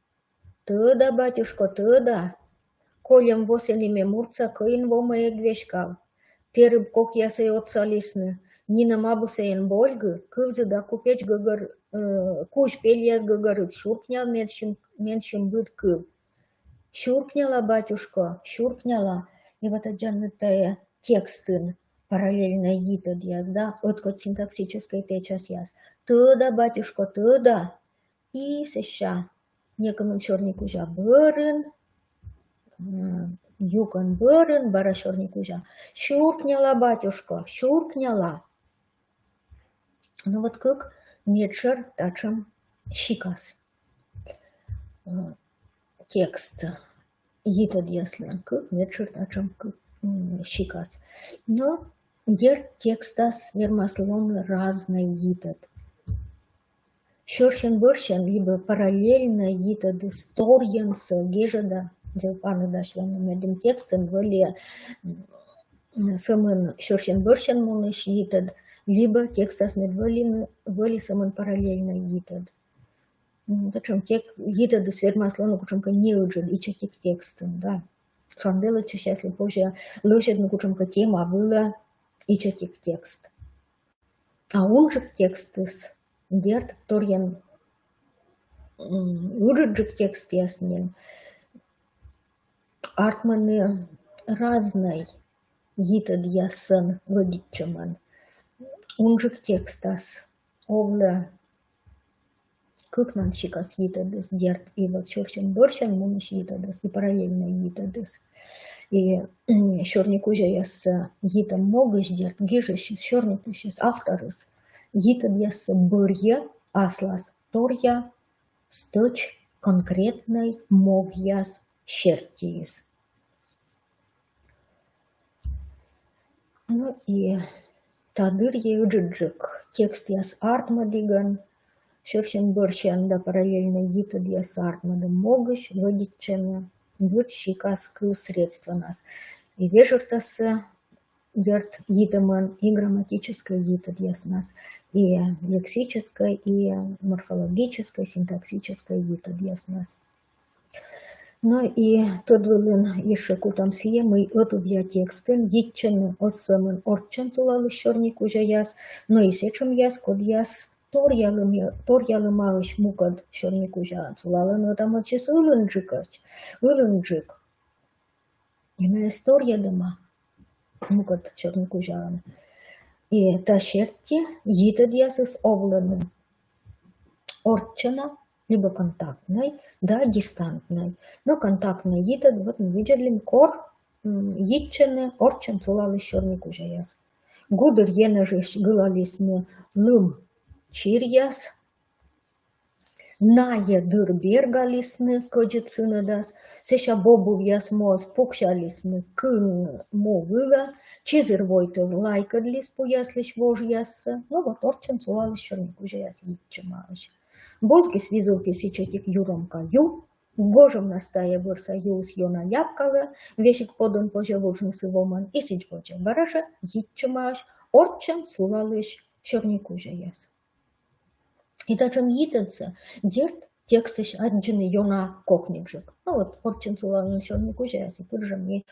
Тӧда, батюшко, тӧда. Кольӧм во сэні ме муртса кӧин вомӧ эг веськав. Тэрыб кокъясӧй отсалісны. Нинӧм абу сійӧн больгы, кывзыда купеч гӧгӧр, э, кузь пельяс гӧгӧрыд сюркняла менсьым быд кыв. Сюркняла, батюшко, сюркняла. И вот аддзанныд, тайӧ текстын параллельнӧй йитӧдъяс, да, ӧткодь синтаксическӧй тэчасъяс. Тӧда, батюшко, тӧда. И сэсся некымын сёрникузя бӧрын, м, юкӧн бӧрын, бара сёрникузя. Сюркняла, батюшко, сюркняла. Ну вот кык медшӧр татшӧм сикас. М, текст йитӧдъяслӧн кык медшӧр татшӧм кык, м, сикас. Но дерт, текстас вермас лоны разнӧй йитӧд. Сьӧрсьӧн-бӧрсьӧн либӧ параллельнӧй йитӧдыс торйӧнсӧ гежӧда зэв паныдасьлӧны, медым текстын вӧлі, м, сӧмын сьӧрсьӧн-бӧрсьӧн мунысь йитӧд, либӧ текстас мед вӧлі, вӧлі сӧмын параллельнӧй йитӧд. М, татшӧм тек-, йитӧдыс вермас лоны кутшӧмкӧ неыджыд ичӧтик текстын, да. Шуам, велӧдчысьяслы позьӧ лӧсьӧдны кутшӧмкӧ тема вылӧ ичӧтик текст. А унджык текстыс, дерт, торйӧн ыджыдджык текстъяс нин артмӧны разнӧй йитӧдъясӧн вӧдитчӧмӧн. Унджык текстас овлӧ кыкнансикас йитӧдыс, дерт, и вот сёрсянь бӧрсянь мунысь йитӧдыс, и параллельнӧй йитӧдыс. И сёрникузяяссӧ йитӧм могысь, дерт, гижысьыс, сёрнитысьыс, авторыс йитӧдъяссӧ бӧрйӧ аслас торъя стӧч конкретнӧй могъяс сертиыс. Ну и та дырйи ыджыдджык текстъяс артмӧдігӧн сёрсянь бӧрсянь да параллельнӧй йитӧдъяс артмӧдӧм могысь вӧдитчӧны быдсикас кыв средствонас. И вежӧртасӧ, дерт, йитӧмӧн и грамматическӧй йитӧдъяснас, и лексическӧй, и морфологическӧй, синтаксическӧй йитӧдъяснас. Но и тӧд вылын ещӧ кутам сійӧ, мый ӧтувъя текстын йитчӧны оз сӧмын орччӧн сулалысь сёрникузяяс, но и сэтшӧмъяс, кодъяс торъялӧма-, торъялӧмаӧсь мукӧд сёрникузяӧн, сулалӧны ӧта-мӧдсьыс ылынджыкӧсь, ылынджык. И найӧс торйӧдӧма мукӧд сёрникузяӧн. И та серти йитӧдъясыс овлӧны орччӧн либӧ контактнӧй да дистантнӧй. Но контактнӧй йитӧд, вот ми видзӧдлім, кор йитчӧны орччӧн сулалысь сёрникузяяс. Гудыр енэжысь гылалісны лым чиръяс, найӧ дыр бергалісны кӧдзыд сынӧдас, сэсся бобувъяс моз пуксялісны кын му вылӧ, чизыр войтыр лайкӧдліс пуяслысь вожъяссӧ. Но вот орччӧн сулалысь сёрникузяяс йитчӧмаӧсь. Бузгис-визувтіс ичӧтик юрӧмка ю, гожӧмнас тайӧ вӧрса юыс ёна ябкалӧ, весиг подӧн позьӧ вуджны сы вомӧн, и сідз водзӧ. Бара жӧ йитчӧмаӧсь орччӧн сулалысь сёрникузяяс. И татшӧм йитӧдсӧ, дерт, текстысь аддзыны ёна кокниджык. Но вот орччӧн сулалӧны сёрникузяяс, и пыр жӧ ми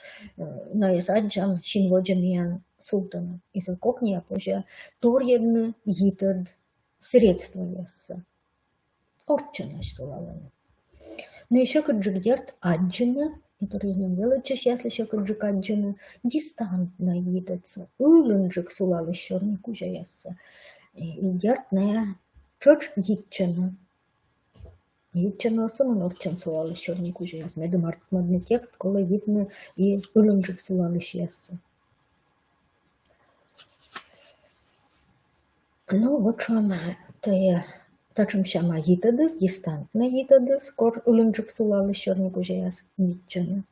найӧс аддзам син водзӧ миян сувтӧны. И со кокниа позьӧ торйӧдны йитӧд средствояссӧ. Орччӧн сулалӧны. Но и сьӧкыдджык, дерт, аддзыны, и торйӧн велӧдчысьяслы сьӧкыдджык аддзыны дистантнӧй йитӧдсӧ, ылынджык сулалысь сёрникузяяссӧ. И, и дерт, найӧ тшӧтш йитчӧны. Йитчӧны оз сӧмын орччӧн сулалысь сёрникузяяс, медым артмӧдны текст, колӧ йитны и ылынджык сулалысьяссӧ. Ну, вот шуам, тайӧ татшӧм сяма йитӧдыс, дистантнӧй йитӧдыс, кор ылынджык сулалысь сёрникузяяс йитчӧны.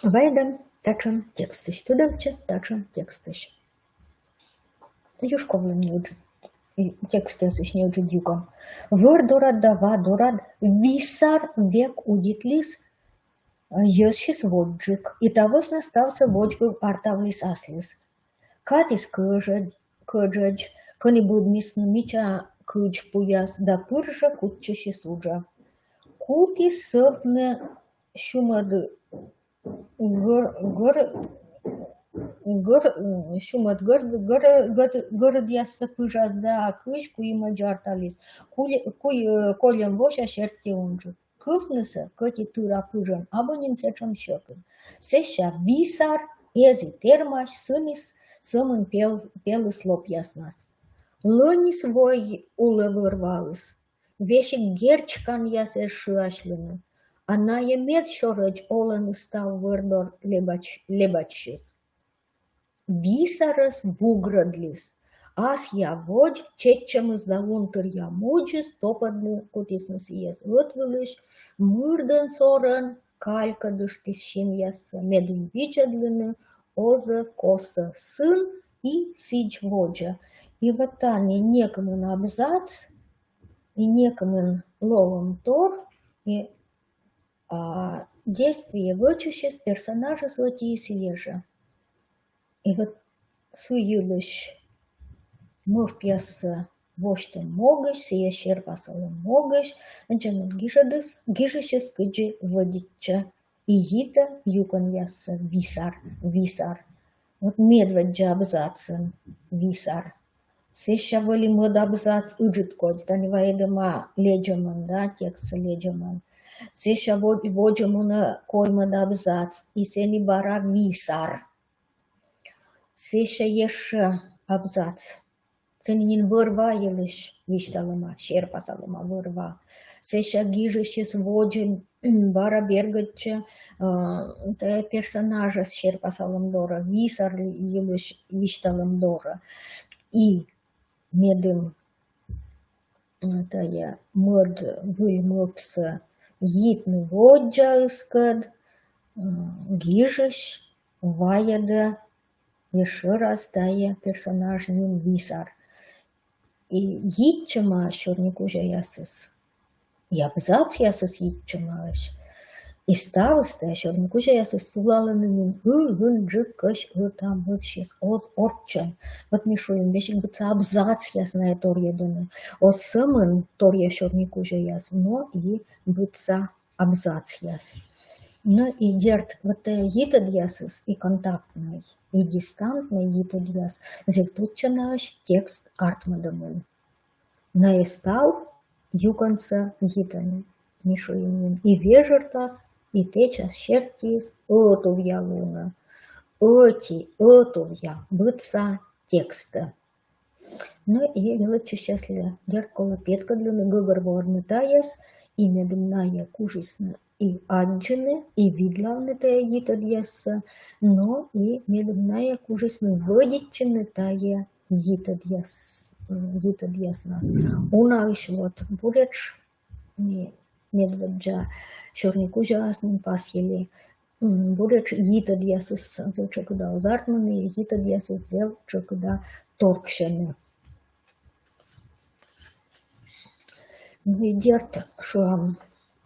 Вайӧдам татшӧм текстысь, тыдовтчӧ татшӧм текстысь. Юшковлӧн неыджыд, текстъясысь неыджыд юкӧн. Вӧр дорад да ва дорад Висар век удитліс йӧзсьыс водзджык, и та вӧсна ставсӧ водзвыв артавліс аслыс. Кадыс кӧджӧдз, кӧджӧдз, кӧні быдмисны мича кыдз пуяс, да пыр жӧ кутчысис уджӧ. Кутіс сӧвтны сюмӧд гӧр-, гӧр-, гӧр-, сюмӧд гӧр-, гӧр-, гӧр-, гӧрыдъяссӧ пыжас да кызь куимӧдз арталіс. Куй-, куй-, кольӧм вося серти унджык. Кывтнысӧ кӧть и тыра пыжӧн, абу нин сэтшӧм сьӧкыд. Сэсся Висар эз и тэрмась, сымыс сӧмын пел-, пелыс лопъяснас. Лӧнис вой улӧ вӧр-ваыс. Весиг герчканъяс эз шыасьлыны. А найӧ медсёрӧдз олӧны став вӧр дор лэбач-, лэбачсьыс. Висарӧс вугрӧдліс. Асъя водз чеччӧмыс да лунтыръя мудзыс топӧдны кутісны сійӧс ӧтвылысь, мырдӧн сорӧн калькӧдыштіс синъяссӧ, медым видзӧдлыны, оз-ӧ косӧ сын и сідз водзӧ. И вот тані некымын абзац, и некымын лоӧмтор, и, а, действие вӧчысьыс, персонажыс ӧти и сійӧ жӧ. И вот сы йылысь мӧвпъяссӧ восьтӧм могысь, сійӧ серпасалӧм могысь, аддзам, мед гижӧдыс, гижысьыс кыдзи вӧдитчӧ и йитӧ юкӧнъяссӧ: Висар, Висар. Вот медводдза абзацын висар. Сэсся вӧлі мӧд абзац ыджыд кодь, тані вайӧдӧма лэдзӧмӧн, да, текстсӧ лэдзӧмӧн. Сэсся во-, водзӧ мунӧ коймӧд абзац, и сэні бара висар. Сэсся ещӧ абзац. Сэні нин вӧр-ва йылысь висьталӧма, серпасалӧма вӧр-ва. Сэсся гижысьыс водзӧ бара бергӧдчӧ, э, тайӧ персонажӧс серпасалӧм дорӧ, висар йылысь висьталӧм дорӧ. И медым, э, тайӧ мӧд выль мӧвпсӧ йитны воддзаыскӧд, э, гижысь вайӧдӧ ещӧ раз тайӧ персонаж нин висар. И йитчӧма сёрникузяясыс, и абзацъясыс йитчӧмаӧсь. И ставыс тайӧ сёрникузяясыс сулалӧны нин ылынджыкӧсь ӧта-мӧдсьыс, оз орччӧн. Вот ми шуим, весиг быдса абзацъяс найӧ торйӧдӧны. Оз сӧмын торйӧ сёрникузяяс, но и быдса абзацъяс. Но и дерт, вот тайӧ йитӧдъясыс, и контактнӧй, и дистантнӧй йитӧдъяс, зэв тӧдчанаӧсь текст артмӧдӧмын. Найӧ став юкӧнсӧ йитӧны, ми шуим нин, и вежӧртас, и тэчас сертиыс ӧтувъя лунӧ. Ӧти ӧтувъя быдса текстӧ. Но и велӧдчысьяслы, дерт, колӧ петкӧдлыны, гӧгӧрвоӧдны тайӧс, и медым найӧ кужисны и аддзыны, и видлавны тайӧ йитӧдъяссӧ, но и медым найӧ кужисны вӧдитчыны тайӧ йитӧдъяс-, м, йитӧдъяснас. Унаысь вот буретш ми медводдза сёрникузяяс нин пасйылім, м, буретш йитӧдъясыс зэв тшӧкыда оз артмыны, йитӧдъясыс зэв тшӧкыда торксьӧны. Ну и дерт, шуам,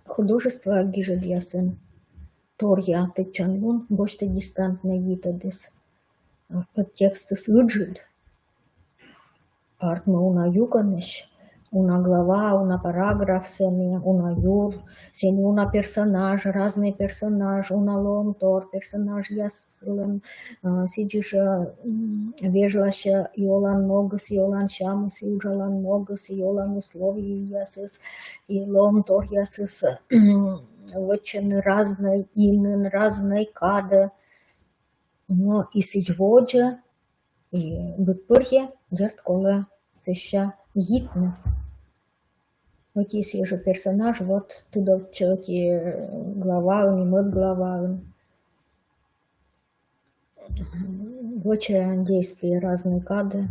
художествоӧ гижӧдъясын торъя тӧдчанлун босьтӧ дистантнӧй йитӧдыс. Текстыс ыджыд, артмӧ уна юкӧнысь, уна глава, уна параграф сэні, уна юр, сэні уна персонаж, разнӧй персонаж, уна лоӧмтор, персонажъяслӧн, а, сідз жӧ, м, вежласьӧ и олан ногыс, и олан сямыс, и уджалан ногыс, и олан условиеясыс, и лоӧмторъясыс вӧчӧны разнӧй инын, разнӧй кадӧ. Но и сідз водзӧ, и быд пӧрйӧ, дерт, колӧ сэсся йитны. Ӧти сійӧ жӧ персонаж, вот, тыдовтчӧ ӧти главаын и мӧд главаын. Вӧчӧ действие разнӧй кадӧ,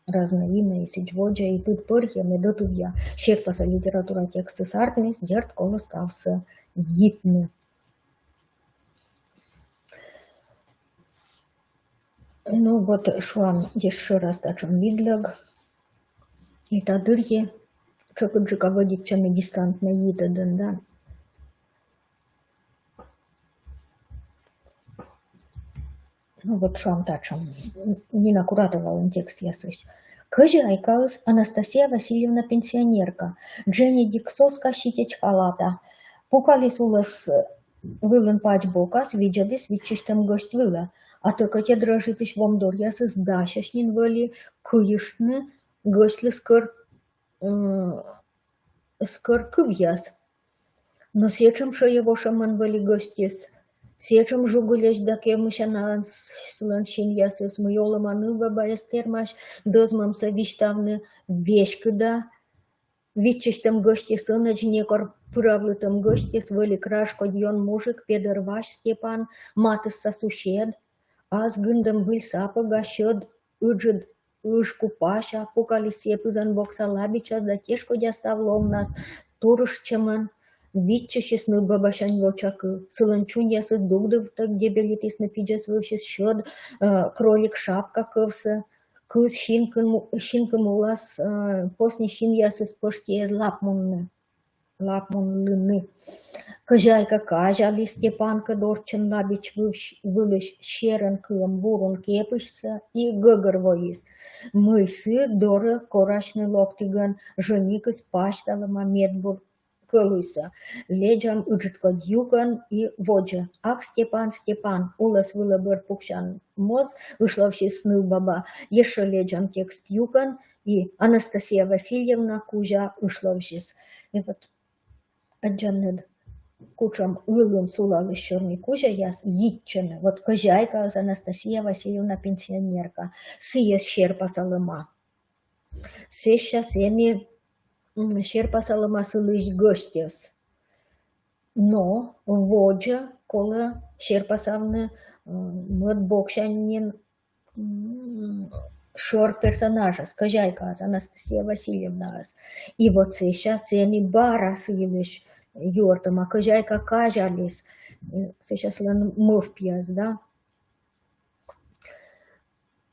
разнӧй инӧ, и сідз водзӧ, и быд пӧрйӧ, мед ӧтувъя серпаса литература текстыс артмис, дерт, колӧ ставсӧ йитны. Ну вот, шуам, ещӧ раз татшӧм видлӧг. И та дырйи тшӧкыдджыка вӧдитчӧны дистантнӧй йитӧдын, да. Ну вот, шуам, татшӧм. Нина Куратовалӧн текстъясысь. Кӧзяйкаыс, Анастасия Васильевна, пенсионерка, дженьыдик соска ситеч халата, пукаліс улӧс вылын пач бокас, видзӧдіс виччысьтӧм гӧсьт вылӧ. А тӧкӧтьӧ дрӧжитысь вом доръясыс дасьӧсь нин вӧлі кыйыштны гӧсьтлы скӧр, м, скӧр кывъяс. Но сэтшӧм шӧйӧвошӧмӧн вӧлі гӧсьтыс, сэтшӧм жугыльӧсь да кевмысянаӧсь сылӧн синъясыс, мый олӧма нывбаба эз тэрмась дӧзмӧмсӧ висьтавны веськыда. Виччысьтӧм гӧсьтыс ӧнӧдз некор пыравлытӧм гӧсьтыс вӧлі краж кодь ён мужик, Педӧр Вась, Степан матысса сусед. Ас гындӧм выль сапӧга, сьӧд ыджыд ыжку пася, пукаліс сійӧ пызан бокса лабичас да тешкодя став ловнас турыштчӧмӧн виччысис нывбабасянь вочакыв. Сылӧн чуньясыс дугдывтӧг дебелитісны пидзӧс вывсьыс сьӧд, э, кролик шапка кывсӧ. Кыз синкым, синкым улас, э, посни синъясыс пӧшти эз лапмунны, лапмунлыны. Кӧзяйка казяліс Степанкӧд орччӧн лабич вывсь-, вылысь серӧн кыӧм вурун кепысьсӧ и гӧгӧрвоис, мый сы дорӧ корасьны локтігӧн жӧникыс пасьталӧма медбур кӧлуйсӧ. Лэдзам ыджыд кодь юкӧн и водзӧ. Ак, Степан, Степан, улӧс вылӧ бӧр пуксян моз, ышловзис нывбаба. Ещӧ лэдзам текст юкӧн и Анастасия Васильевна кузя ышловзис. И вот аддзанныд, кутшӧм ылын сулалысь сёрникузяяс йитчӧны. Вот кӧзяйкаыс Анастасия Васильевна пенсионерка, сійӧс серпасалӧма. Сэсся сэні, м, серпасалӧма сылысь гӧсьтӧс. Но водзӧ колӧ серпасавны, м, мӧд боксянь нин, м, шӧр персонажӧс, кӧзяйкаӧс, Анастасия Васильевнаӧс. И вот сэсся сэні бара сы йылысь юӧртӧма, кӧзяйка казяліс, м, сэсся сылӧн мӧвпъяс, да.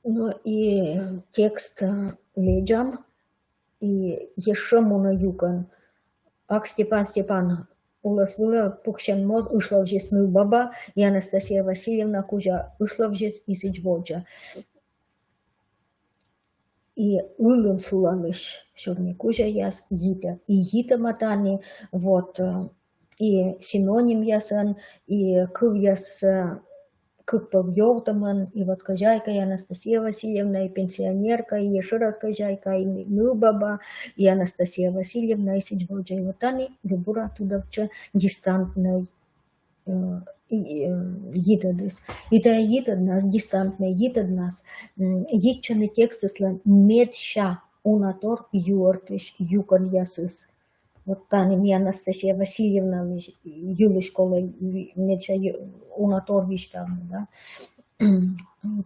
Ну и текст, э, лэдзам, и ещӧ мунӧ юкӧн. Ак, Степан, Степан, улӧс вылӧ пуксян моз, ышловзис нывбаба, и Анастасия Васильевна кузя ышловзис и сідз водзӧ. И ылын сулалысь сёрникузяяс йитӧ. И йитӧма тані вот, э, и синонимъясӧн, и кывъяс, э, кык пӧв йӧвтӧмӧн, и вот кӧзяйка, и Анастасия Васильевна, и пенсионерка, и ещӧ раз кӧзяйка, и нывбаба, и Анастасия Васильевна, и сідз водзӧ. И вот тані зэв бура тыдовтчӧ дистантнӧй, э, и, э, йитӧдыс. И тайӧ йитӧднас, дистантнӧй йитӧднас, м, йитчӧны текстыслӧн медся унатор юӧртысь юкӧнъясыс. Вот тані ми Анастасия Васильевна йылысь колӧ медся ю-, унатор висьтавны, да.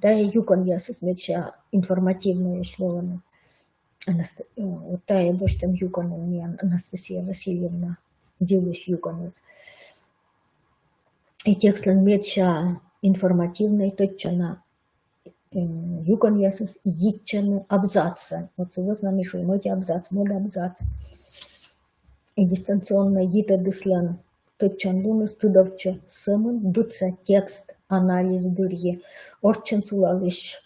Тайӧ юкӧнъясыс медся информативнӧйӧсь лоӧны. Анаст-, э, вот тайӧ босьтӧм юкӧнын ми Ан-, Анастасия Васильевна йылысь юкӧныс. И текстлӧн медся информативнӧй, тӧдчана, м, юкӧнъясыс йитчӧны абзацсӧ. Вот сы вӧсна ми шуим ӧти абзац, мӧд абзац. И дистанционнӧй йитӧдыслӧн тӧдчанлуныс тыдовтчӧ сӧмын, быдса текст анализ дырйи. Орччӧн сулалысь,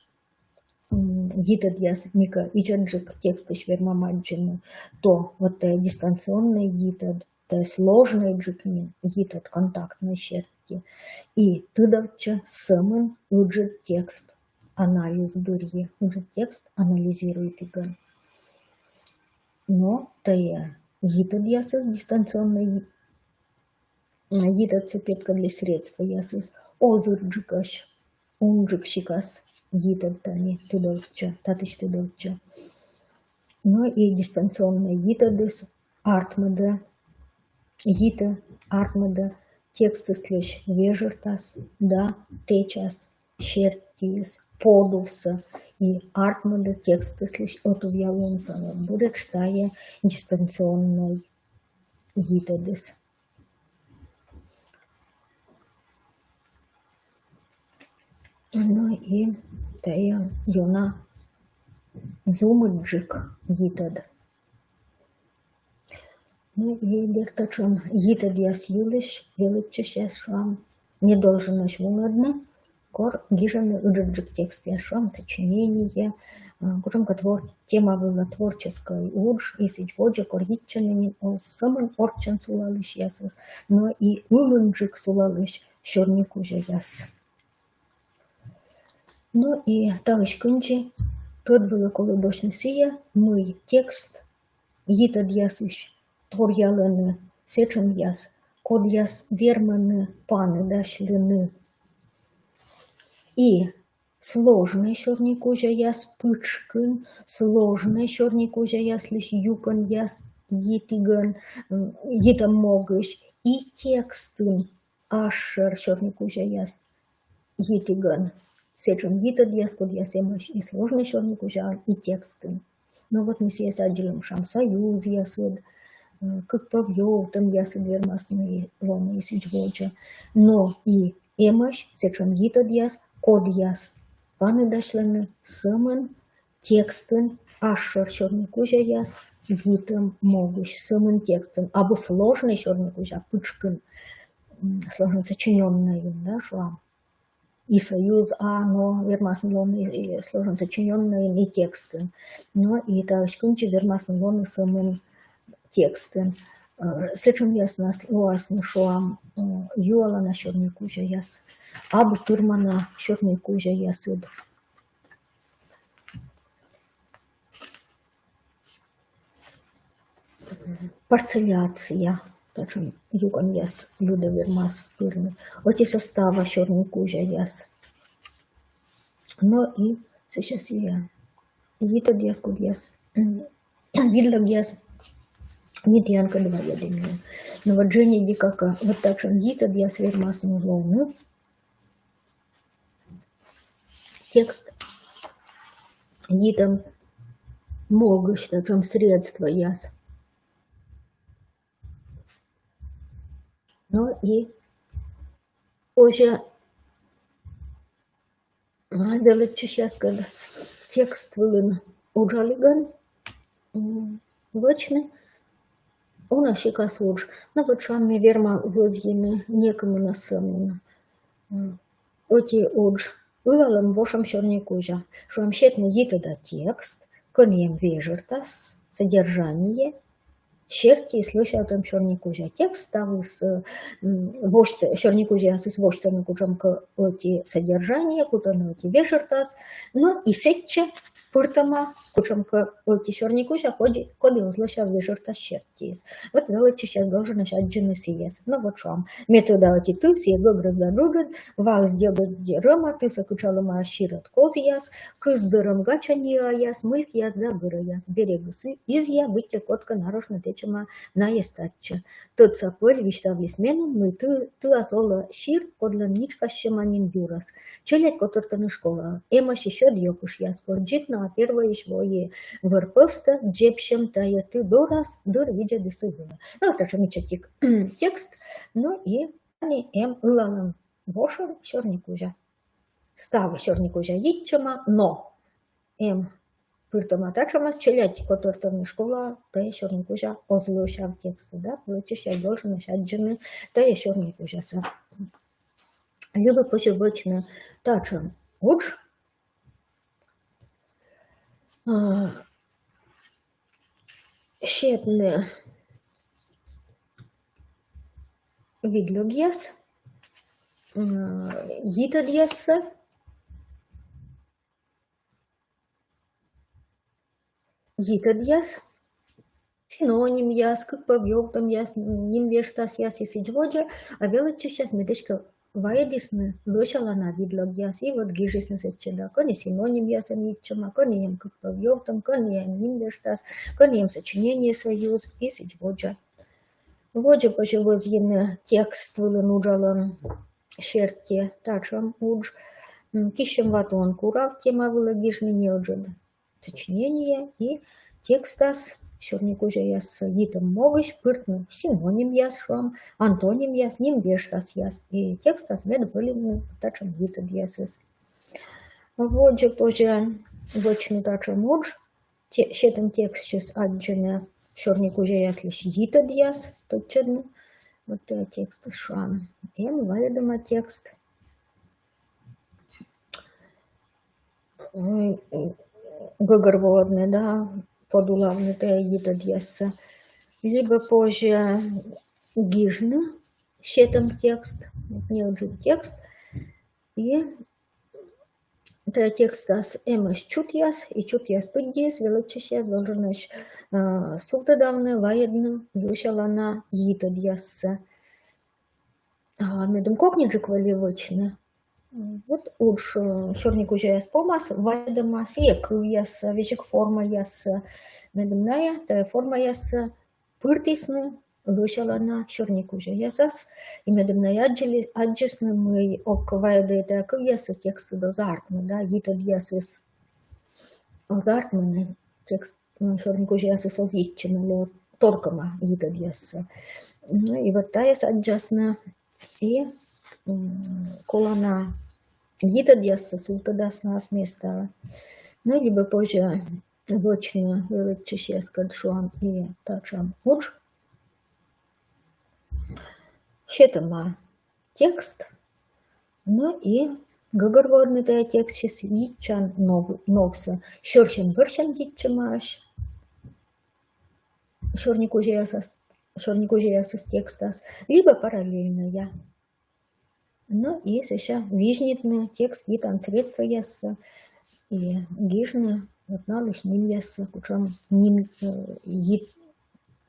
м, йитӧдъяс, ми кӧ видзӧдджык текстысь вермам аддзыны, то вот, э, дистанционнӧй йитӧд, то есть сложнӧйджык нин йитӧд контактнӧй серти. И тыдовтчӧ сӧмын ыджыд текст анализ дырйи, ыджыд текст анализируйтігӧн. Но тайӧ йитӧдъясыс, дистанционнӧй йи-, йитӧдсӧ петкӧдлысь средствоясыс оз ыджыкӧсь, унджык сикас йитӧд тані тыдовтчӧ, татысь тыдовтчӧ. Но и дистанционнӧй йитӧдыс артмӧдӧ, йитӧ артмӧдӧ текстыслысь вежӧртас да тэчас сертиыс подувсӧ, и артмӧдӧ текстыслысь ӧтувъялунсӧ. Вот буретш тайӧ дистанционнӧй йитӧдыс. Ну и тайӧ ёна зумыдджык йитӧд. Ну и дерт, татшӧм йитӧдъяс йылысь велӧдчысьяс, шуам, не долженӧсь вунӧдны, кор гижӧны ыджыдджык текстъяс, шуам, сочинение, а, кутшӧмкӧ твор-, тема вылӧ творческӧй удж, и сідз водзӧ, кор йитчӧны нин оз сӧмын орччӧн сулалысьясыс, но и ылынджык сулалысь сёрникузяяс. Ну и таысь кындзи тӧд вылӧ колӧ босьтны сійӧ, мый текст йитӧдъясысь торъялӧны сэтшӧмъяс, кодъяс вермӧны паныдасьлыны и сложнӧй сёрникузяяс пытшкын, сложнӧй сёрникузяяслысь юкӧнъяс йитігӧн, м, йитӧм могысь, и текстын асшӧр сёрникузяяс йитігӧн. Сэтшӧм йитӧдъяс, кодъяс эмӧсь и сложнӧй сёрникузяын, и текстын. Но вот ми сійӧс аддзылім, шуам, союзъясыд, м, кык пӧв йӧвтӧмъясыд вермасны лоны и сідз водзӧ. Но и эмӧсь сэтшӧм йитӧдъяс, кодъяс паныдасьлӧны сӧмын текстын асшӧр сёрникузяяс йитӧм могысь, сӧмын текстын, абу сложнӧй сёрникузя пытшкын, м, сложно сочинённӧйын, да, шуам. И союз, а, но вермасны лоны и сложно сочинённӧйын, и текстын. Но и таысь кындзи вермасны лоны сӧмын текстын. Сэтшӧмъяснас лоасны, шуам, юалана сёрникузяяс, абу тырмана сёрникузяясыд. Парцеляция, татшӧм юкӧнъяс лыдӧ вермас пырны. Ӧти состава сёрникузяяс. Но и сейчас я йитӧдъяс, кодъяс, видлӧгъяс ми тіянкӧд вайӧдім. Но вот Дженни Дикака вот татшӧм йитӧдъяс вермасны лоны. Текст йитӧм могысь, татшӧм средствояс. Но и позьӧ велӧдчысьяскӧд текст вылын уджалігӧн вӧчны уна сикас удж. Но вот, шуам, ме верма вӧзйыны некымынӧс сӧмын. Ӧти удж — ылалӧм вошӧм сёрникузя. Шуам, сетны йитӧда текст, кӧні эм вежӧртас, содержание, сертиыс лӧсявтӧм сёрникузя. Текст ставыс восьтӧ, сёрникузяясыс восьтӧны кутшӧмкӧ ӧти содержание, кутӧны ӧти вежӧртас, но и сэтчӧ пыртӧма кутшӧмкӧ ӧти сёрникузя, коді, коді оз лӧсяв вежӧртас сертиыс. Вот велӧдчысьяс долженӧсь аддзыны сійӧс. Но вот, шуам, ме тӧда ӧти ты, сійӧ гӧгрӧс да джуджыд, ваыс дзебыд рӧма, тысӧ кытшалӧма сирӧд козъяс, кыз дӧрӧм гача ниаяс, мылькъяс да гырӧяс. Берегыс изъя, быттьӧ кодкӧ нарошнӧ тэчӧма найӧс татчӧ. Тӧдса пӧль висьтавліс меным, мый ты, тыас олӧ сир, кодлӧн нитшкассьӧма нин юрӧс. Челядь котӧртӧны школаӧ. Эмӧсь и сьӧд ёкышъяс. Кор дзик на первойысь вои вӧр пӧвстӧ, дзебсьӧм тайӧ ты дорас, дыр видзӧдісны вылӧ. Но вот татшӧм ичӧтик текст. Но и тані эм ылалӧм вошӧм сёрникузя. Став сёрникузя йитчӧма, но эм пыртӧма татшӧмас: челядь котӧртӧны школаӧ, тайӧ сёрникузя оз лӧсяв текстсӧ, да, велӧдчысьяс долженӧсь аддзыны тайӧ сёрникузясӧ. Либӧ позьӧ вӧчны татшӧм удж: сетны видлӧгъяс, йитӧдъяссӧ, йитӧдъяс, синонимъяс, кык пӧв йӧвтӧмъяс, нимвештасъяс и сідз водзӧ. А велӧдчысьяс мед эськӧ вайӧдісны лӧсялана видлӧгъяс и вот гижисны сэтчӧ, да, кӧні синонимъясӧн йитчӧма, кӧні эм кык пӧв йӧвтӧм, кӧні эм нимвештас, кӧні эм сочинение союз и сідз водзӧ. Водзӧ позьӧ вӧзйыны текст вылын уджалӧм серти татшӧм удж: киссьӧм ватуӧн курав тема вылӧ гижны неыджыд сочинение и текстас сёрникузяяссӧ йитӧм могысь пыртны синонимъяс, шуам, антонимъяс, нимвештасъяс. И текстас мед вӧліны татшӧм йитӧдъясыс. Водзӧ позьӧ вӧчны татшӧм удж: сетӧм текстсьыс аддзыны сёрникузяяслысь йитӧдъяс, тӧдчӧдны, вот тайӧ текстыс, шуам, эм вайӧдӧма текст. Гӧгӧрвоӧдны да подулавны тайӧ йитӧдъяссӧ. Либӧ позьӧ гижны сетӧм текст, неыджыд текст, и тайӧ текстас эмӧсь чутъяс, и чутъяс пыддиыс велӧдчысьяс долженӧсь сувтӧдавны, вайӧдны лӧсялана йитӧдъяссӧ. А медым кокниджык вӧлі вӧчны, вот удж сёрникузяяс помас вайӧдӧма сійӧ кывъяссӧ, весиг формаяссӧ, медым найӧ тайӧ формаяссӧ пыртісны лӧсялана сёрникузяясас, и медым найӧ аддзылі-, аддзисны, мый ог вайӧдӧй тайӧ кывъяссӧ, текстыд оз артмы, да, йитӧдъясыс оз артмыны, текст, сёрникузяясыс оз йитчыны, лоӧ торкӧма йитӧдъяссӧ. Но и вот тайӧс аддзасны и колана йитӧдъяссӧ сувтӧдасны ас местаӧ. Но либӧ позьӧ вӧчны велӧдчысьяскӧд, шуам, и татшӧм удж: сетӧма текст, но и гӧгӧрвоӧдны тайӧ текстсьыс йитчан нов-, новсӧ. Сьӧрсьӧн-вӧрсьӧн йитчӧмаӧсь сёрникузяясас сёрникузяясыс текстас, либӧ параллельнӧя. Но и сэсся визьнитны текст йитан средствояссӧ и гижны вот налысь нимъяссӧ, кутшӧм ним, э, йит-,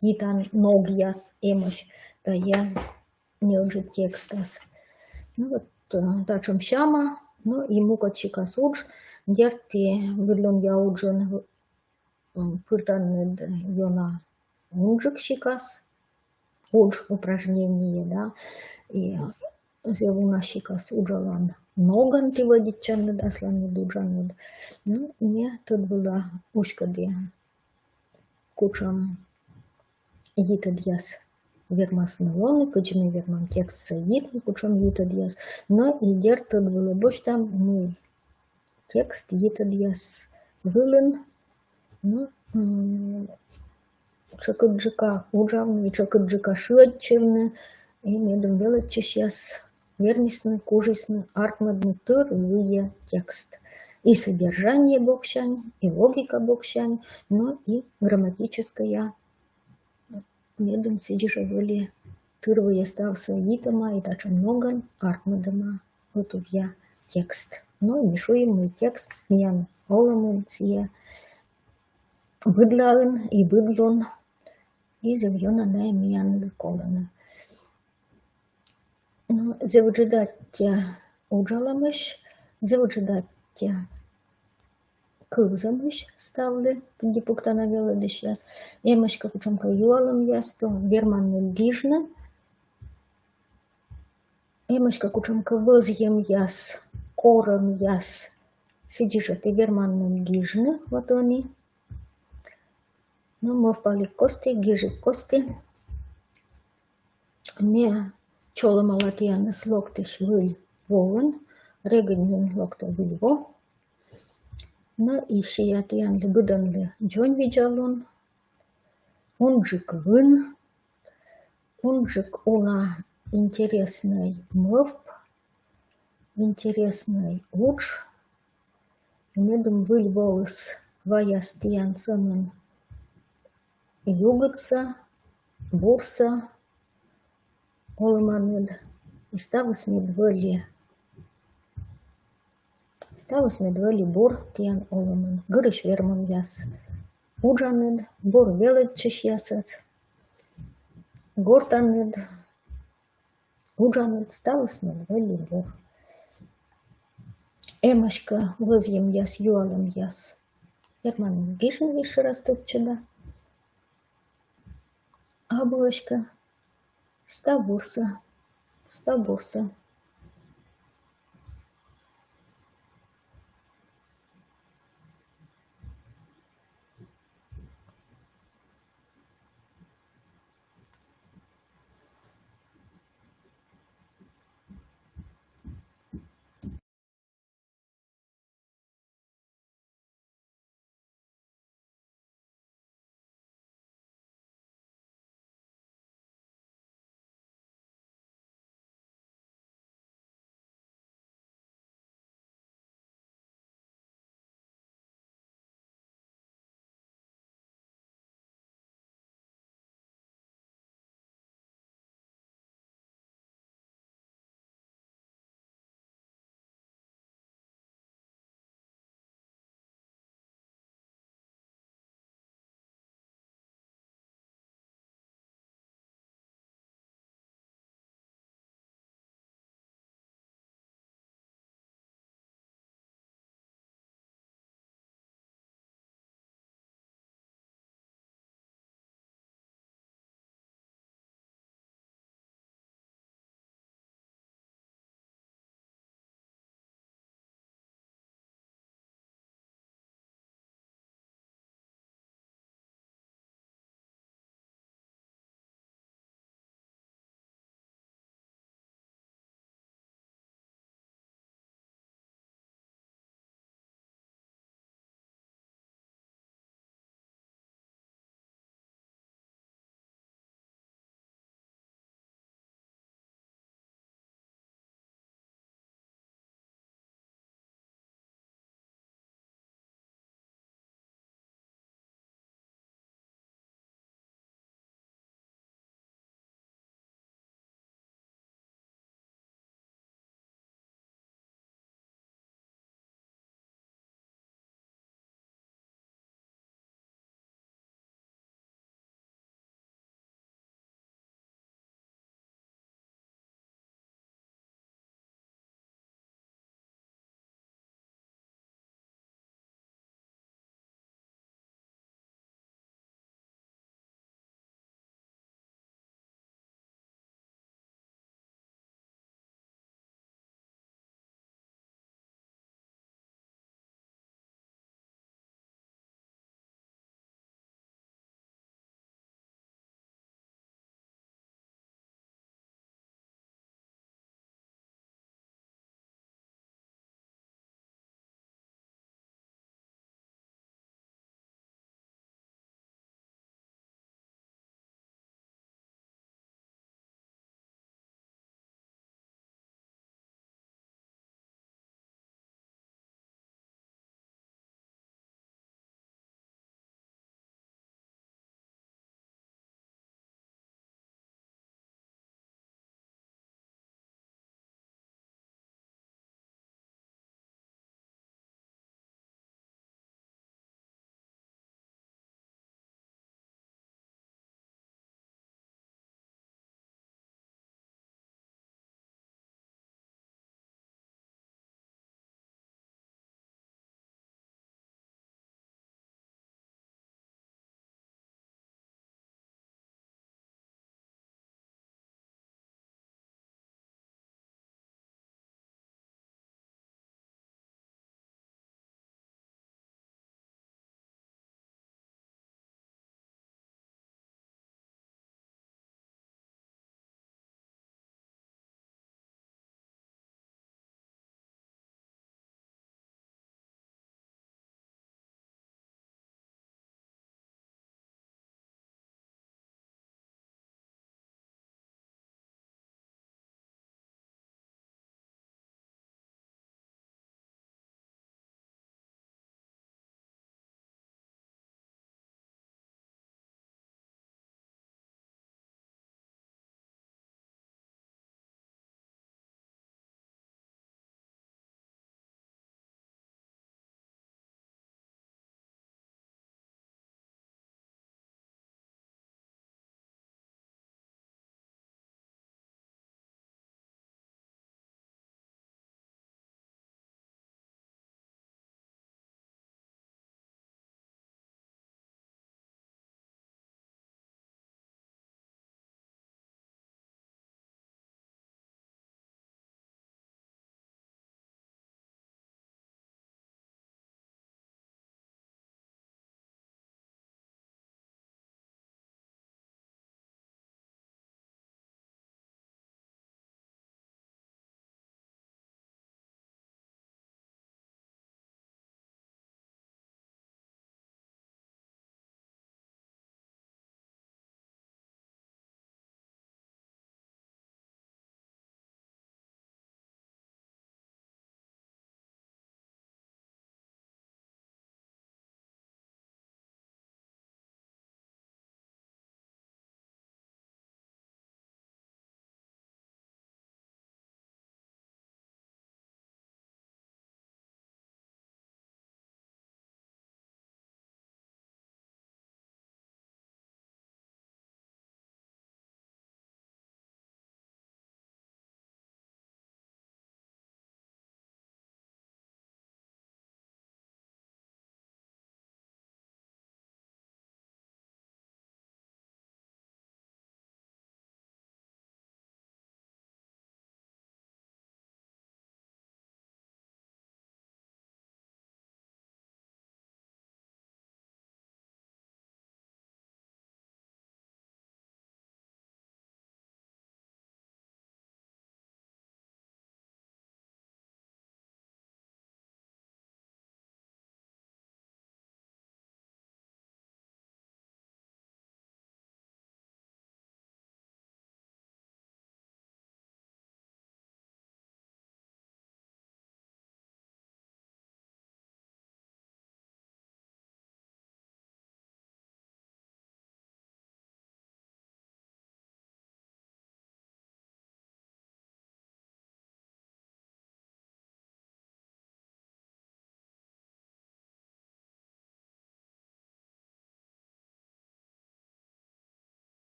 йитан ногъяс эмӧсь тайӧ неыджыд текстас. Ну вот, э, татшӧм сяма, но и мукӧд сикас удж, дерт, и быдлунъя уджын, м, пыртанныд ёна унджык сикас удж, упражнение, да, и зэв уна сикас уджалан ногӧн ті вӧдитчанныд асланыд уджаныд. Ну, ме тӧд вылӧ уськӧді, кутшӧм йитӧдъяс вермасны лоны, кыдзи ми вермам текстсӧ йитны, кутшӧм йитӧдъяс. Но и дерт тӧд вылӧ босьтам, мый текст йитӧдъяс вылын, ну, м, тшӧкыдджыка уджавны, тшӧкыдджыка шыӧдчывны, и медым велӧдчысьяс вермисны, кужисны артмӧдны тырвыйӧ текст. И содержание боксянь, и логика боксянь, но и грамматическӧя, медым сідзи жӧ вӧлі тырвыйӧ ставсӧ йитӧма и татшӧм ногӧн артмӧдӧма ӧтувъя текст. Но и ми шуим, мый текст миян олӧмын сійӧ быдлаын и быдлун, и зэв ёна найӧ миянлы колӧны. Но зэв ыджыд аттьӧ уджалӧмысь, зэв ыджыд аттьӧ кывзӧмысь ставлы, пыдди пуктана велӧдысьяс. Эмӧсь кӧ кутшӧмкӧ юалӧмъяс, то верманныд гижны. Эмӧсь кӧ кутшӧмкӧ вӧзйӧмъяс, корӧмъяс, сідзи жӧ ті верманныд гижны, вот ӧні. Но мӧвпалігкості, гижігкості ме чолӧмала тіянӧс локтысь Выль воын, регыд нин локтӧ Выль во. Но и сиа тіянлы быдӧнлы дзоньвидзалун, унджык вын, унджык уна интереснӧй мӧвп, интереснӧй удж, медым Выль воыс ваяс тіян сӧмын югыдсӧ, бурсӧ олӧманыд, и ставыс мед вӧлі, ставыс мед вӧлі бур тіян олӧмын. Гырысь вермӧмъяс уджаныд, бур велӧдчысьясӧс, гортаныд, уджаныд, ставыс мед вӧлі бур. Эмӧсь кӧ вӧзйӧмъяс, юалӧмъяс, верманныд гижны, ещӧ раз тӧдчӧда. Абу эськӧ, став бурсӧ, став бурсӧ.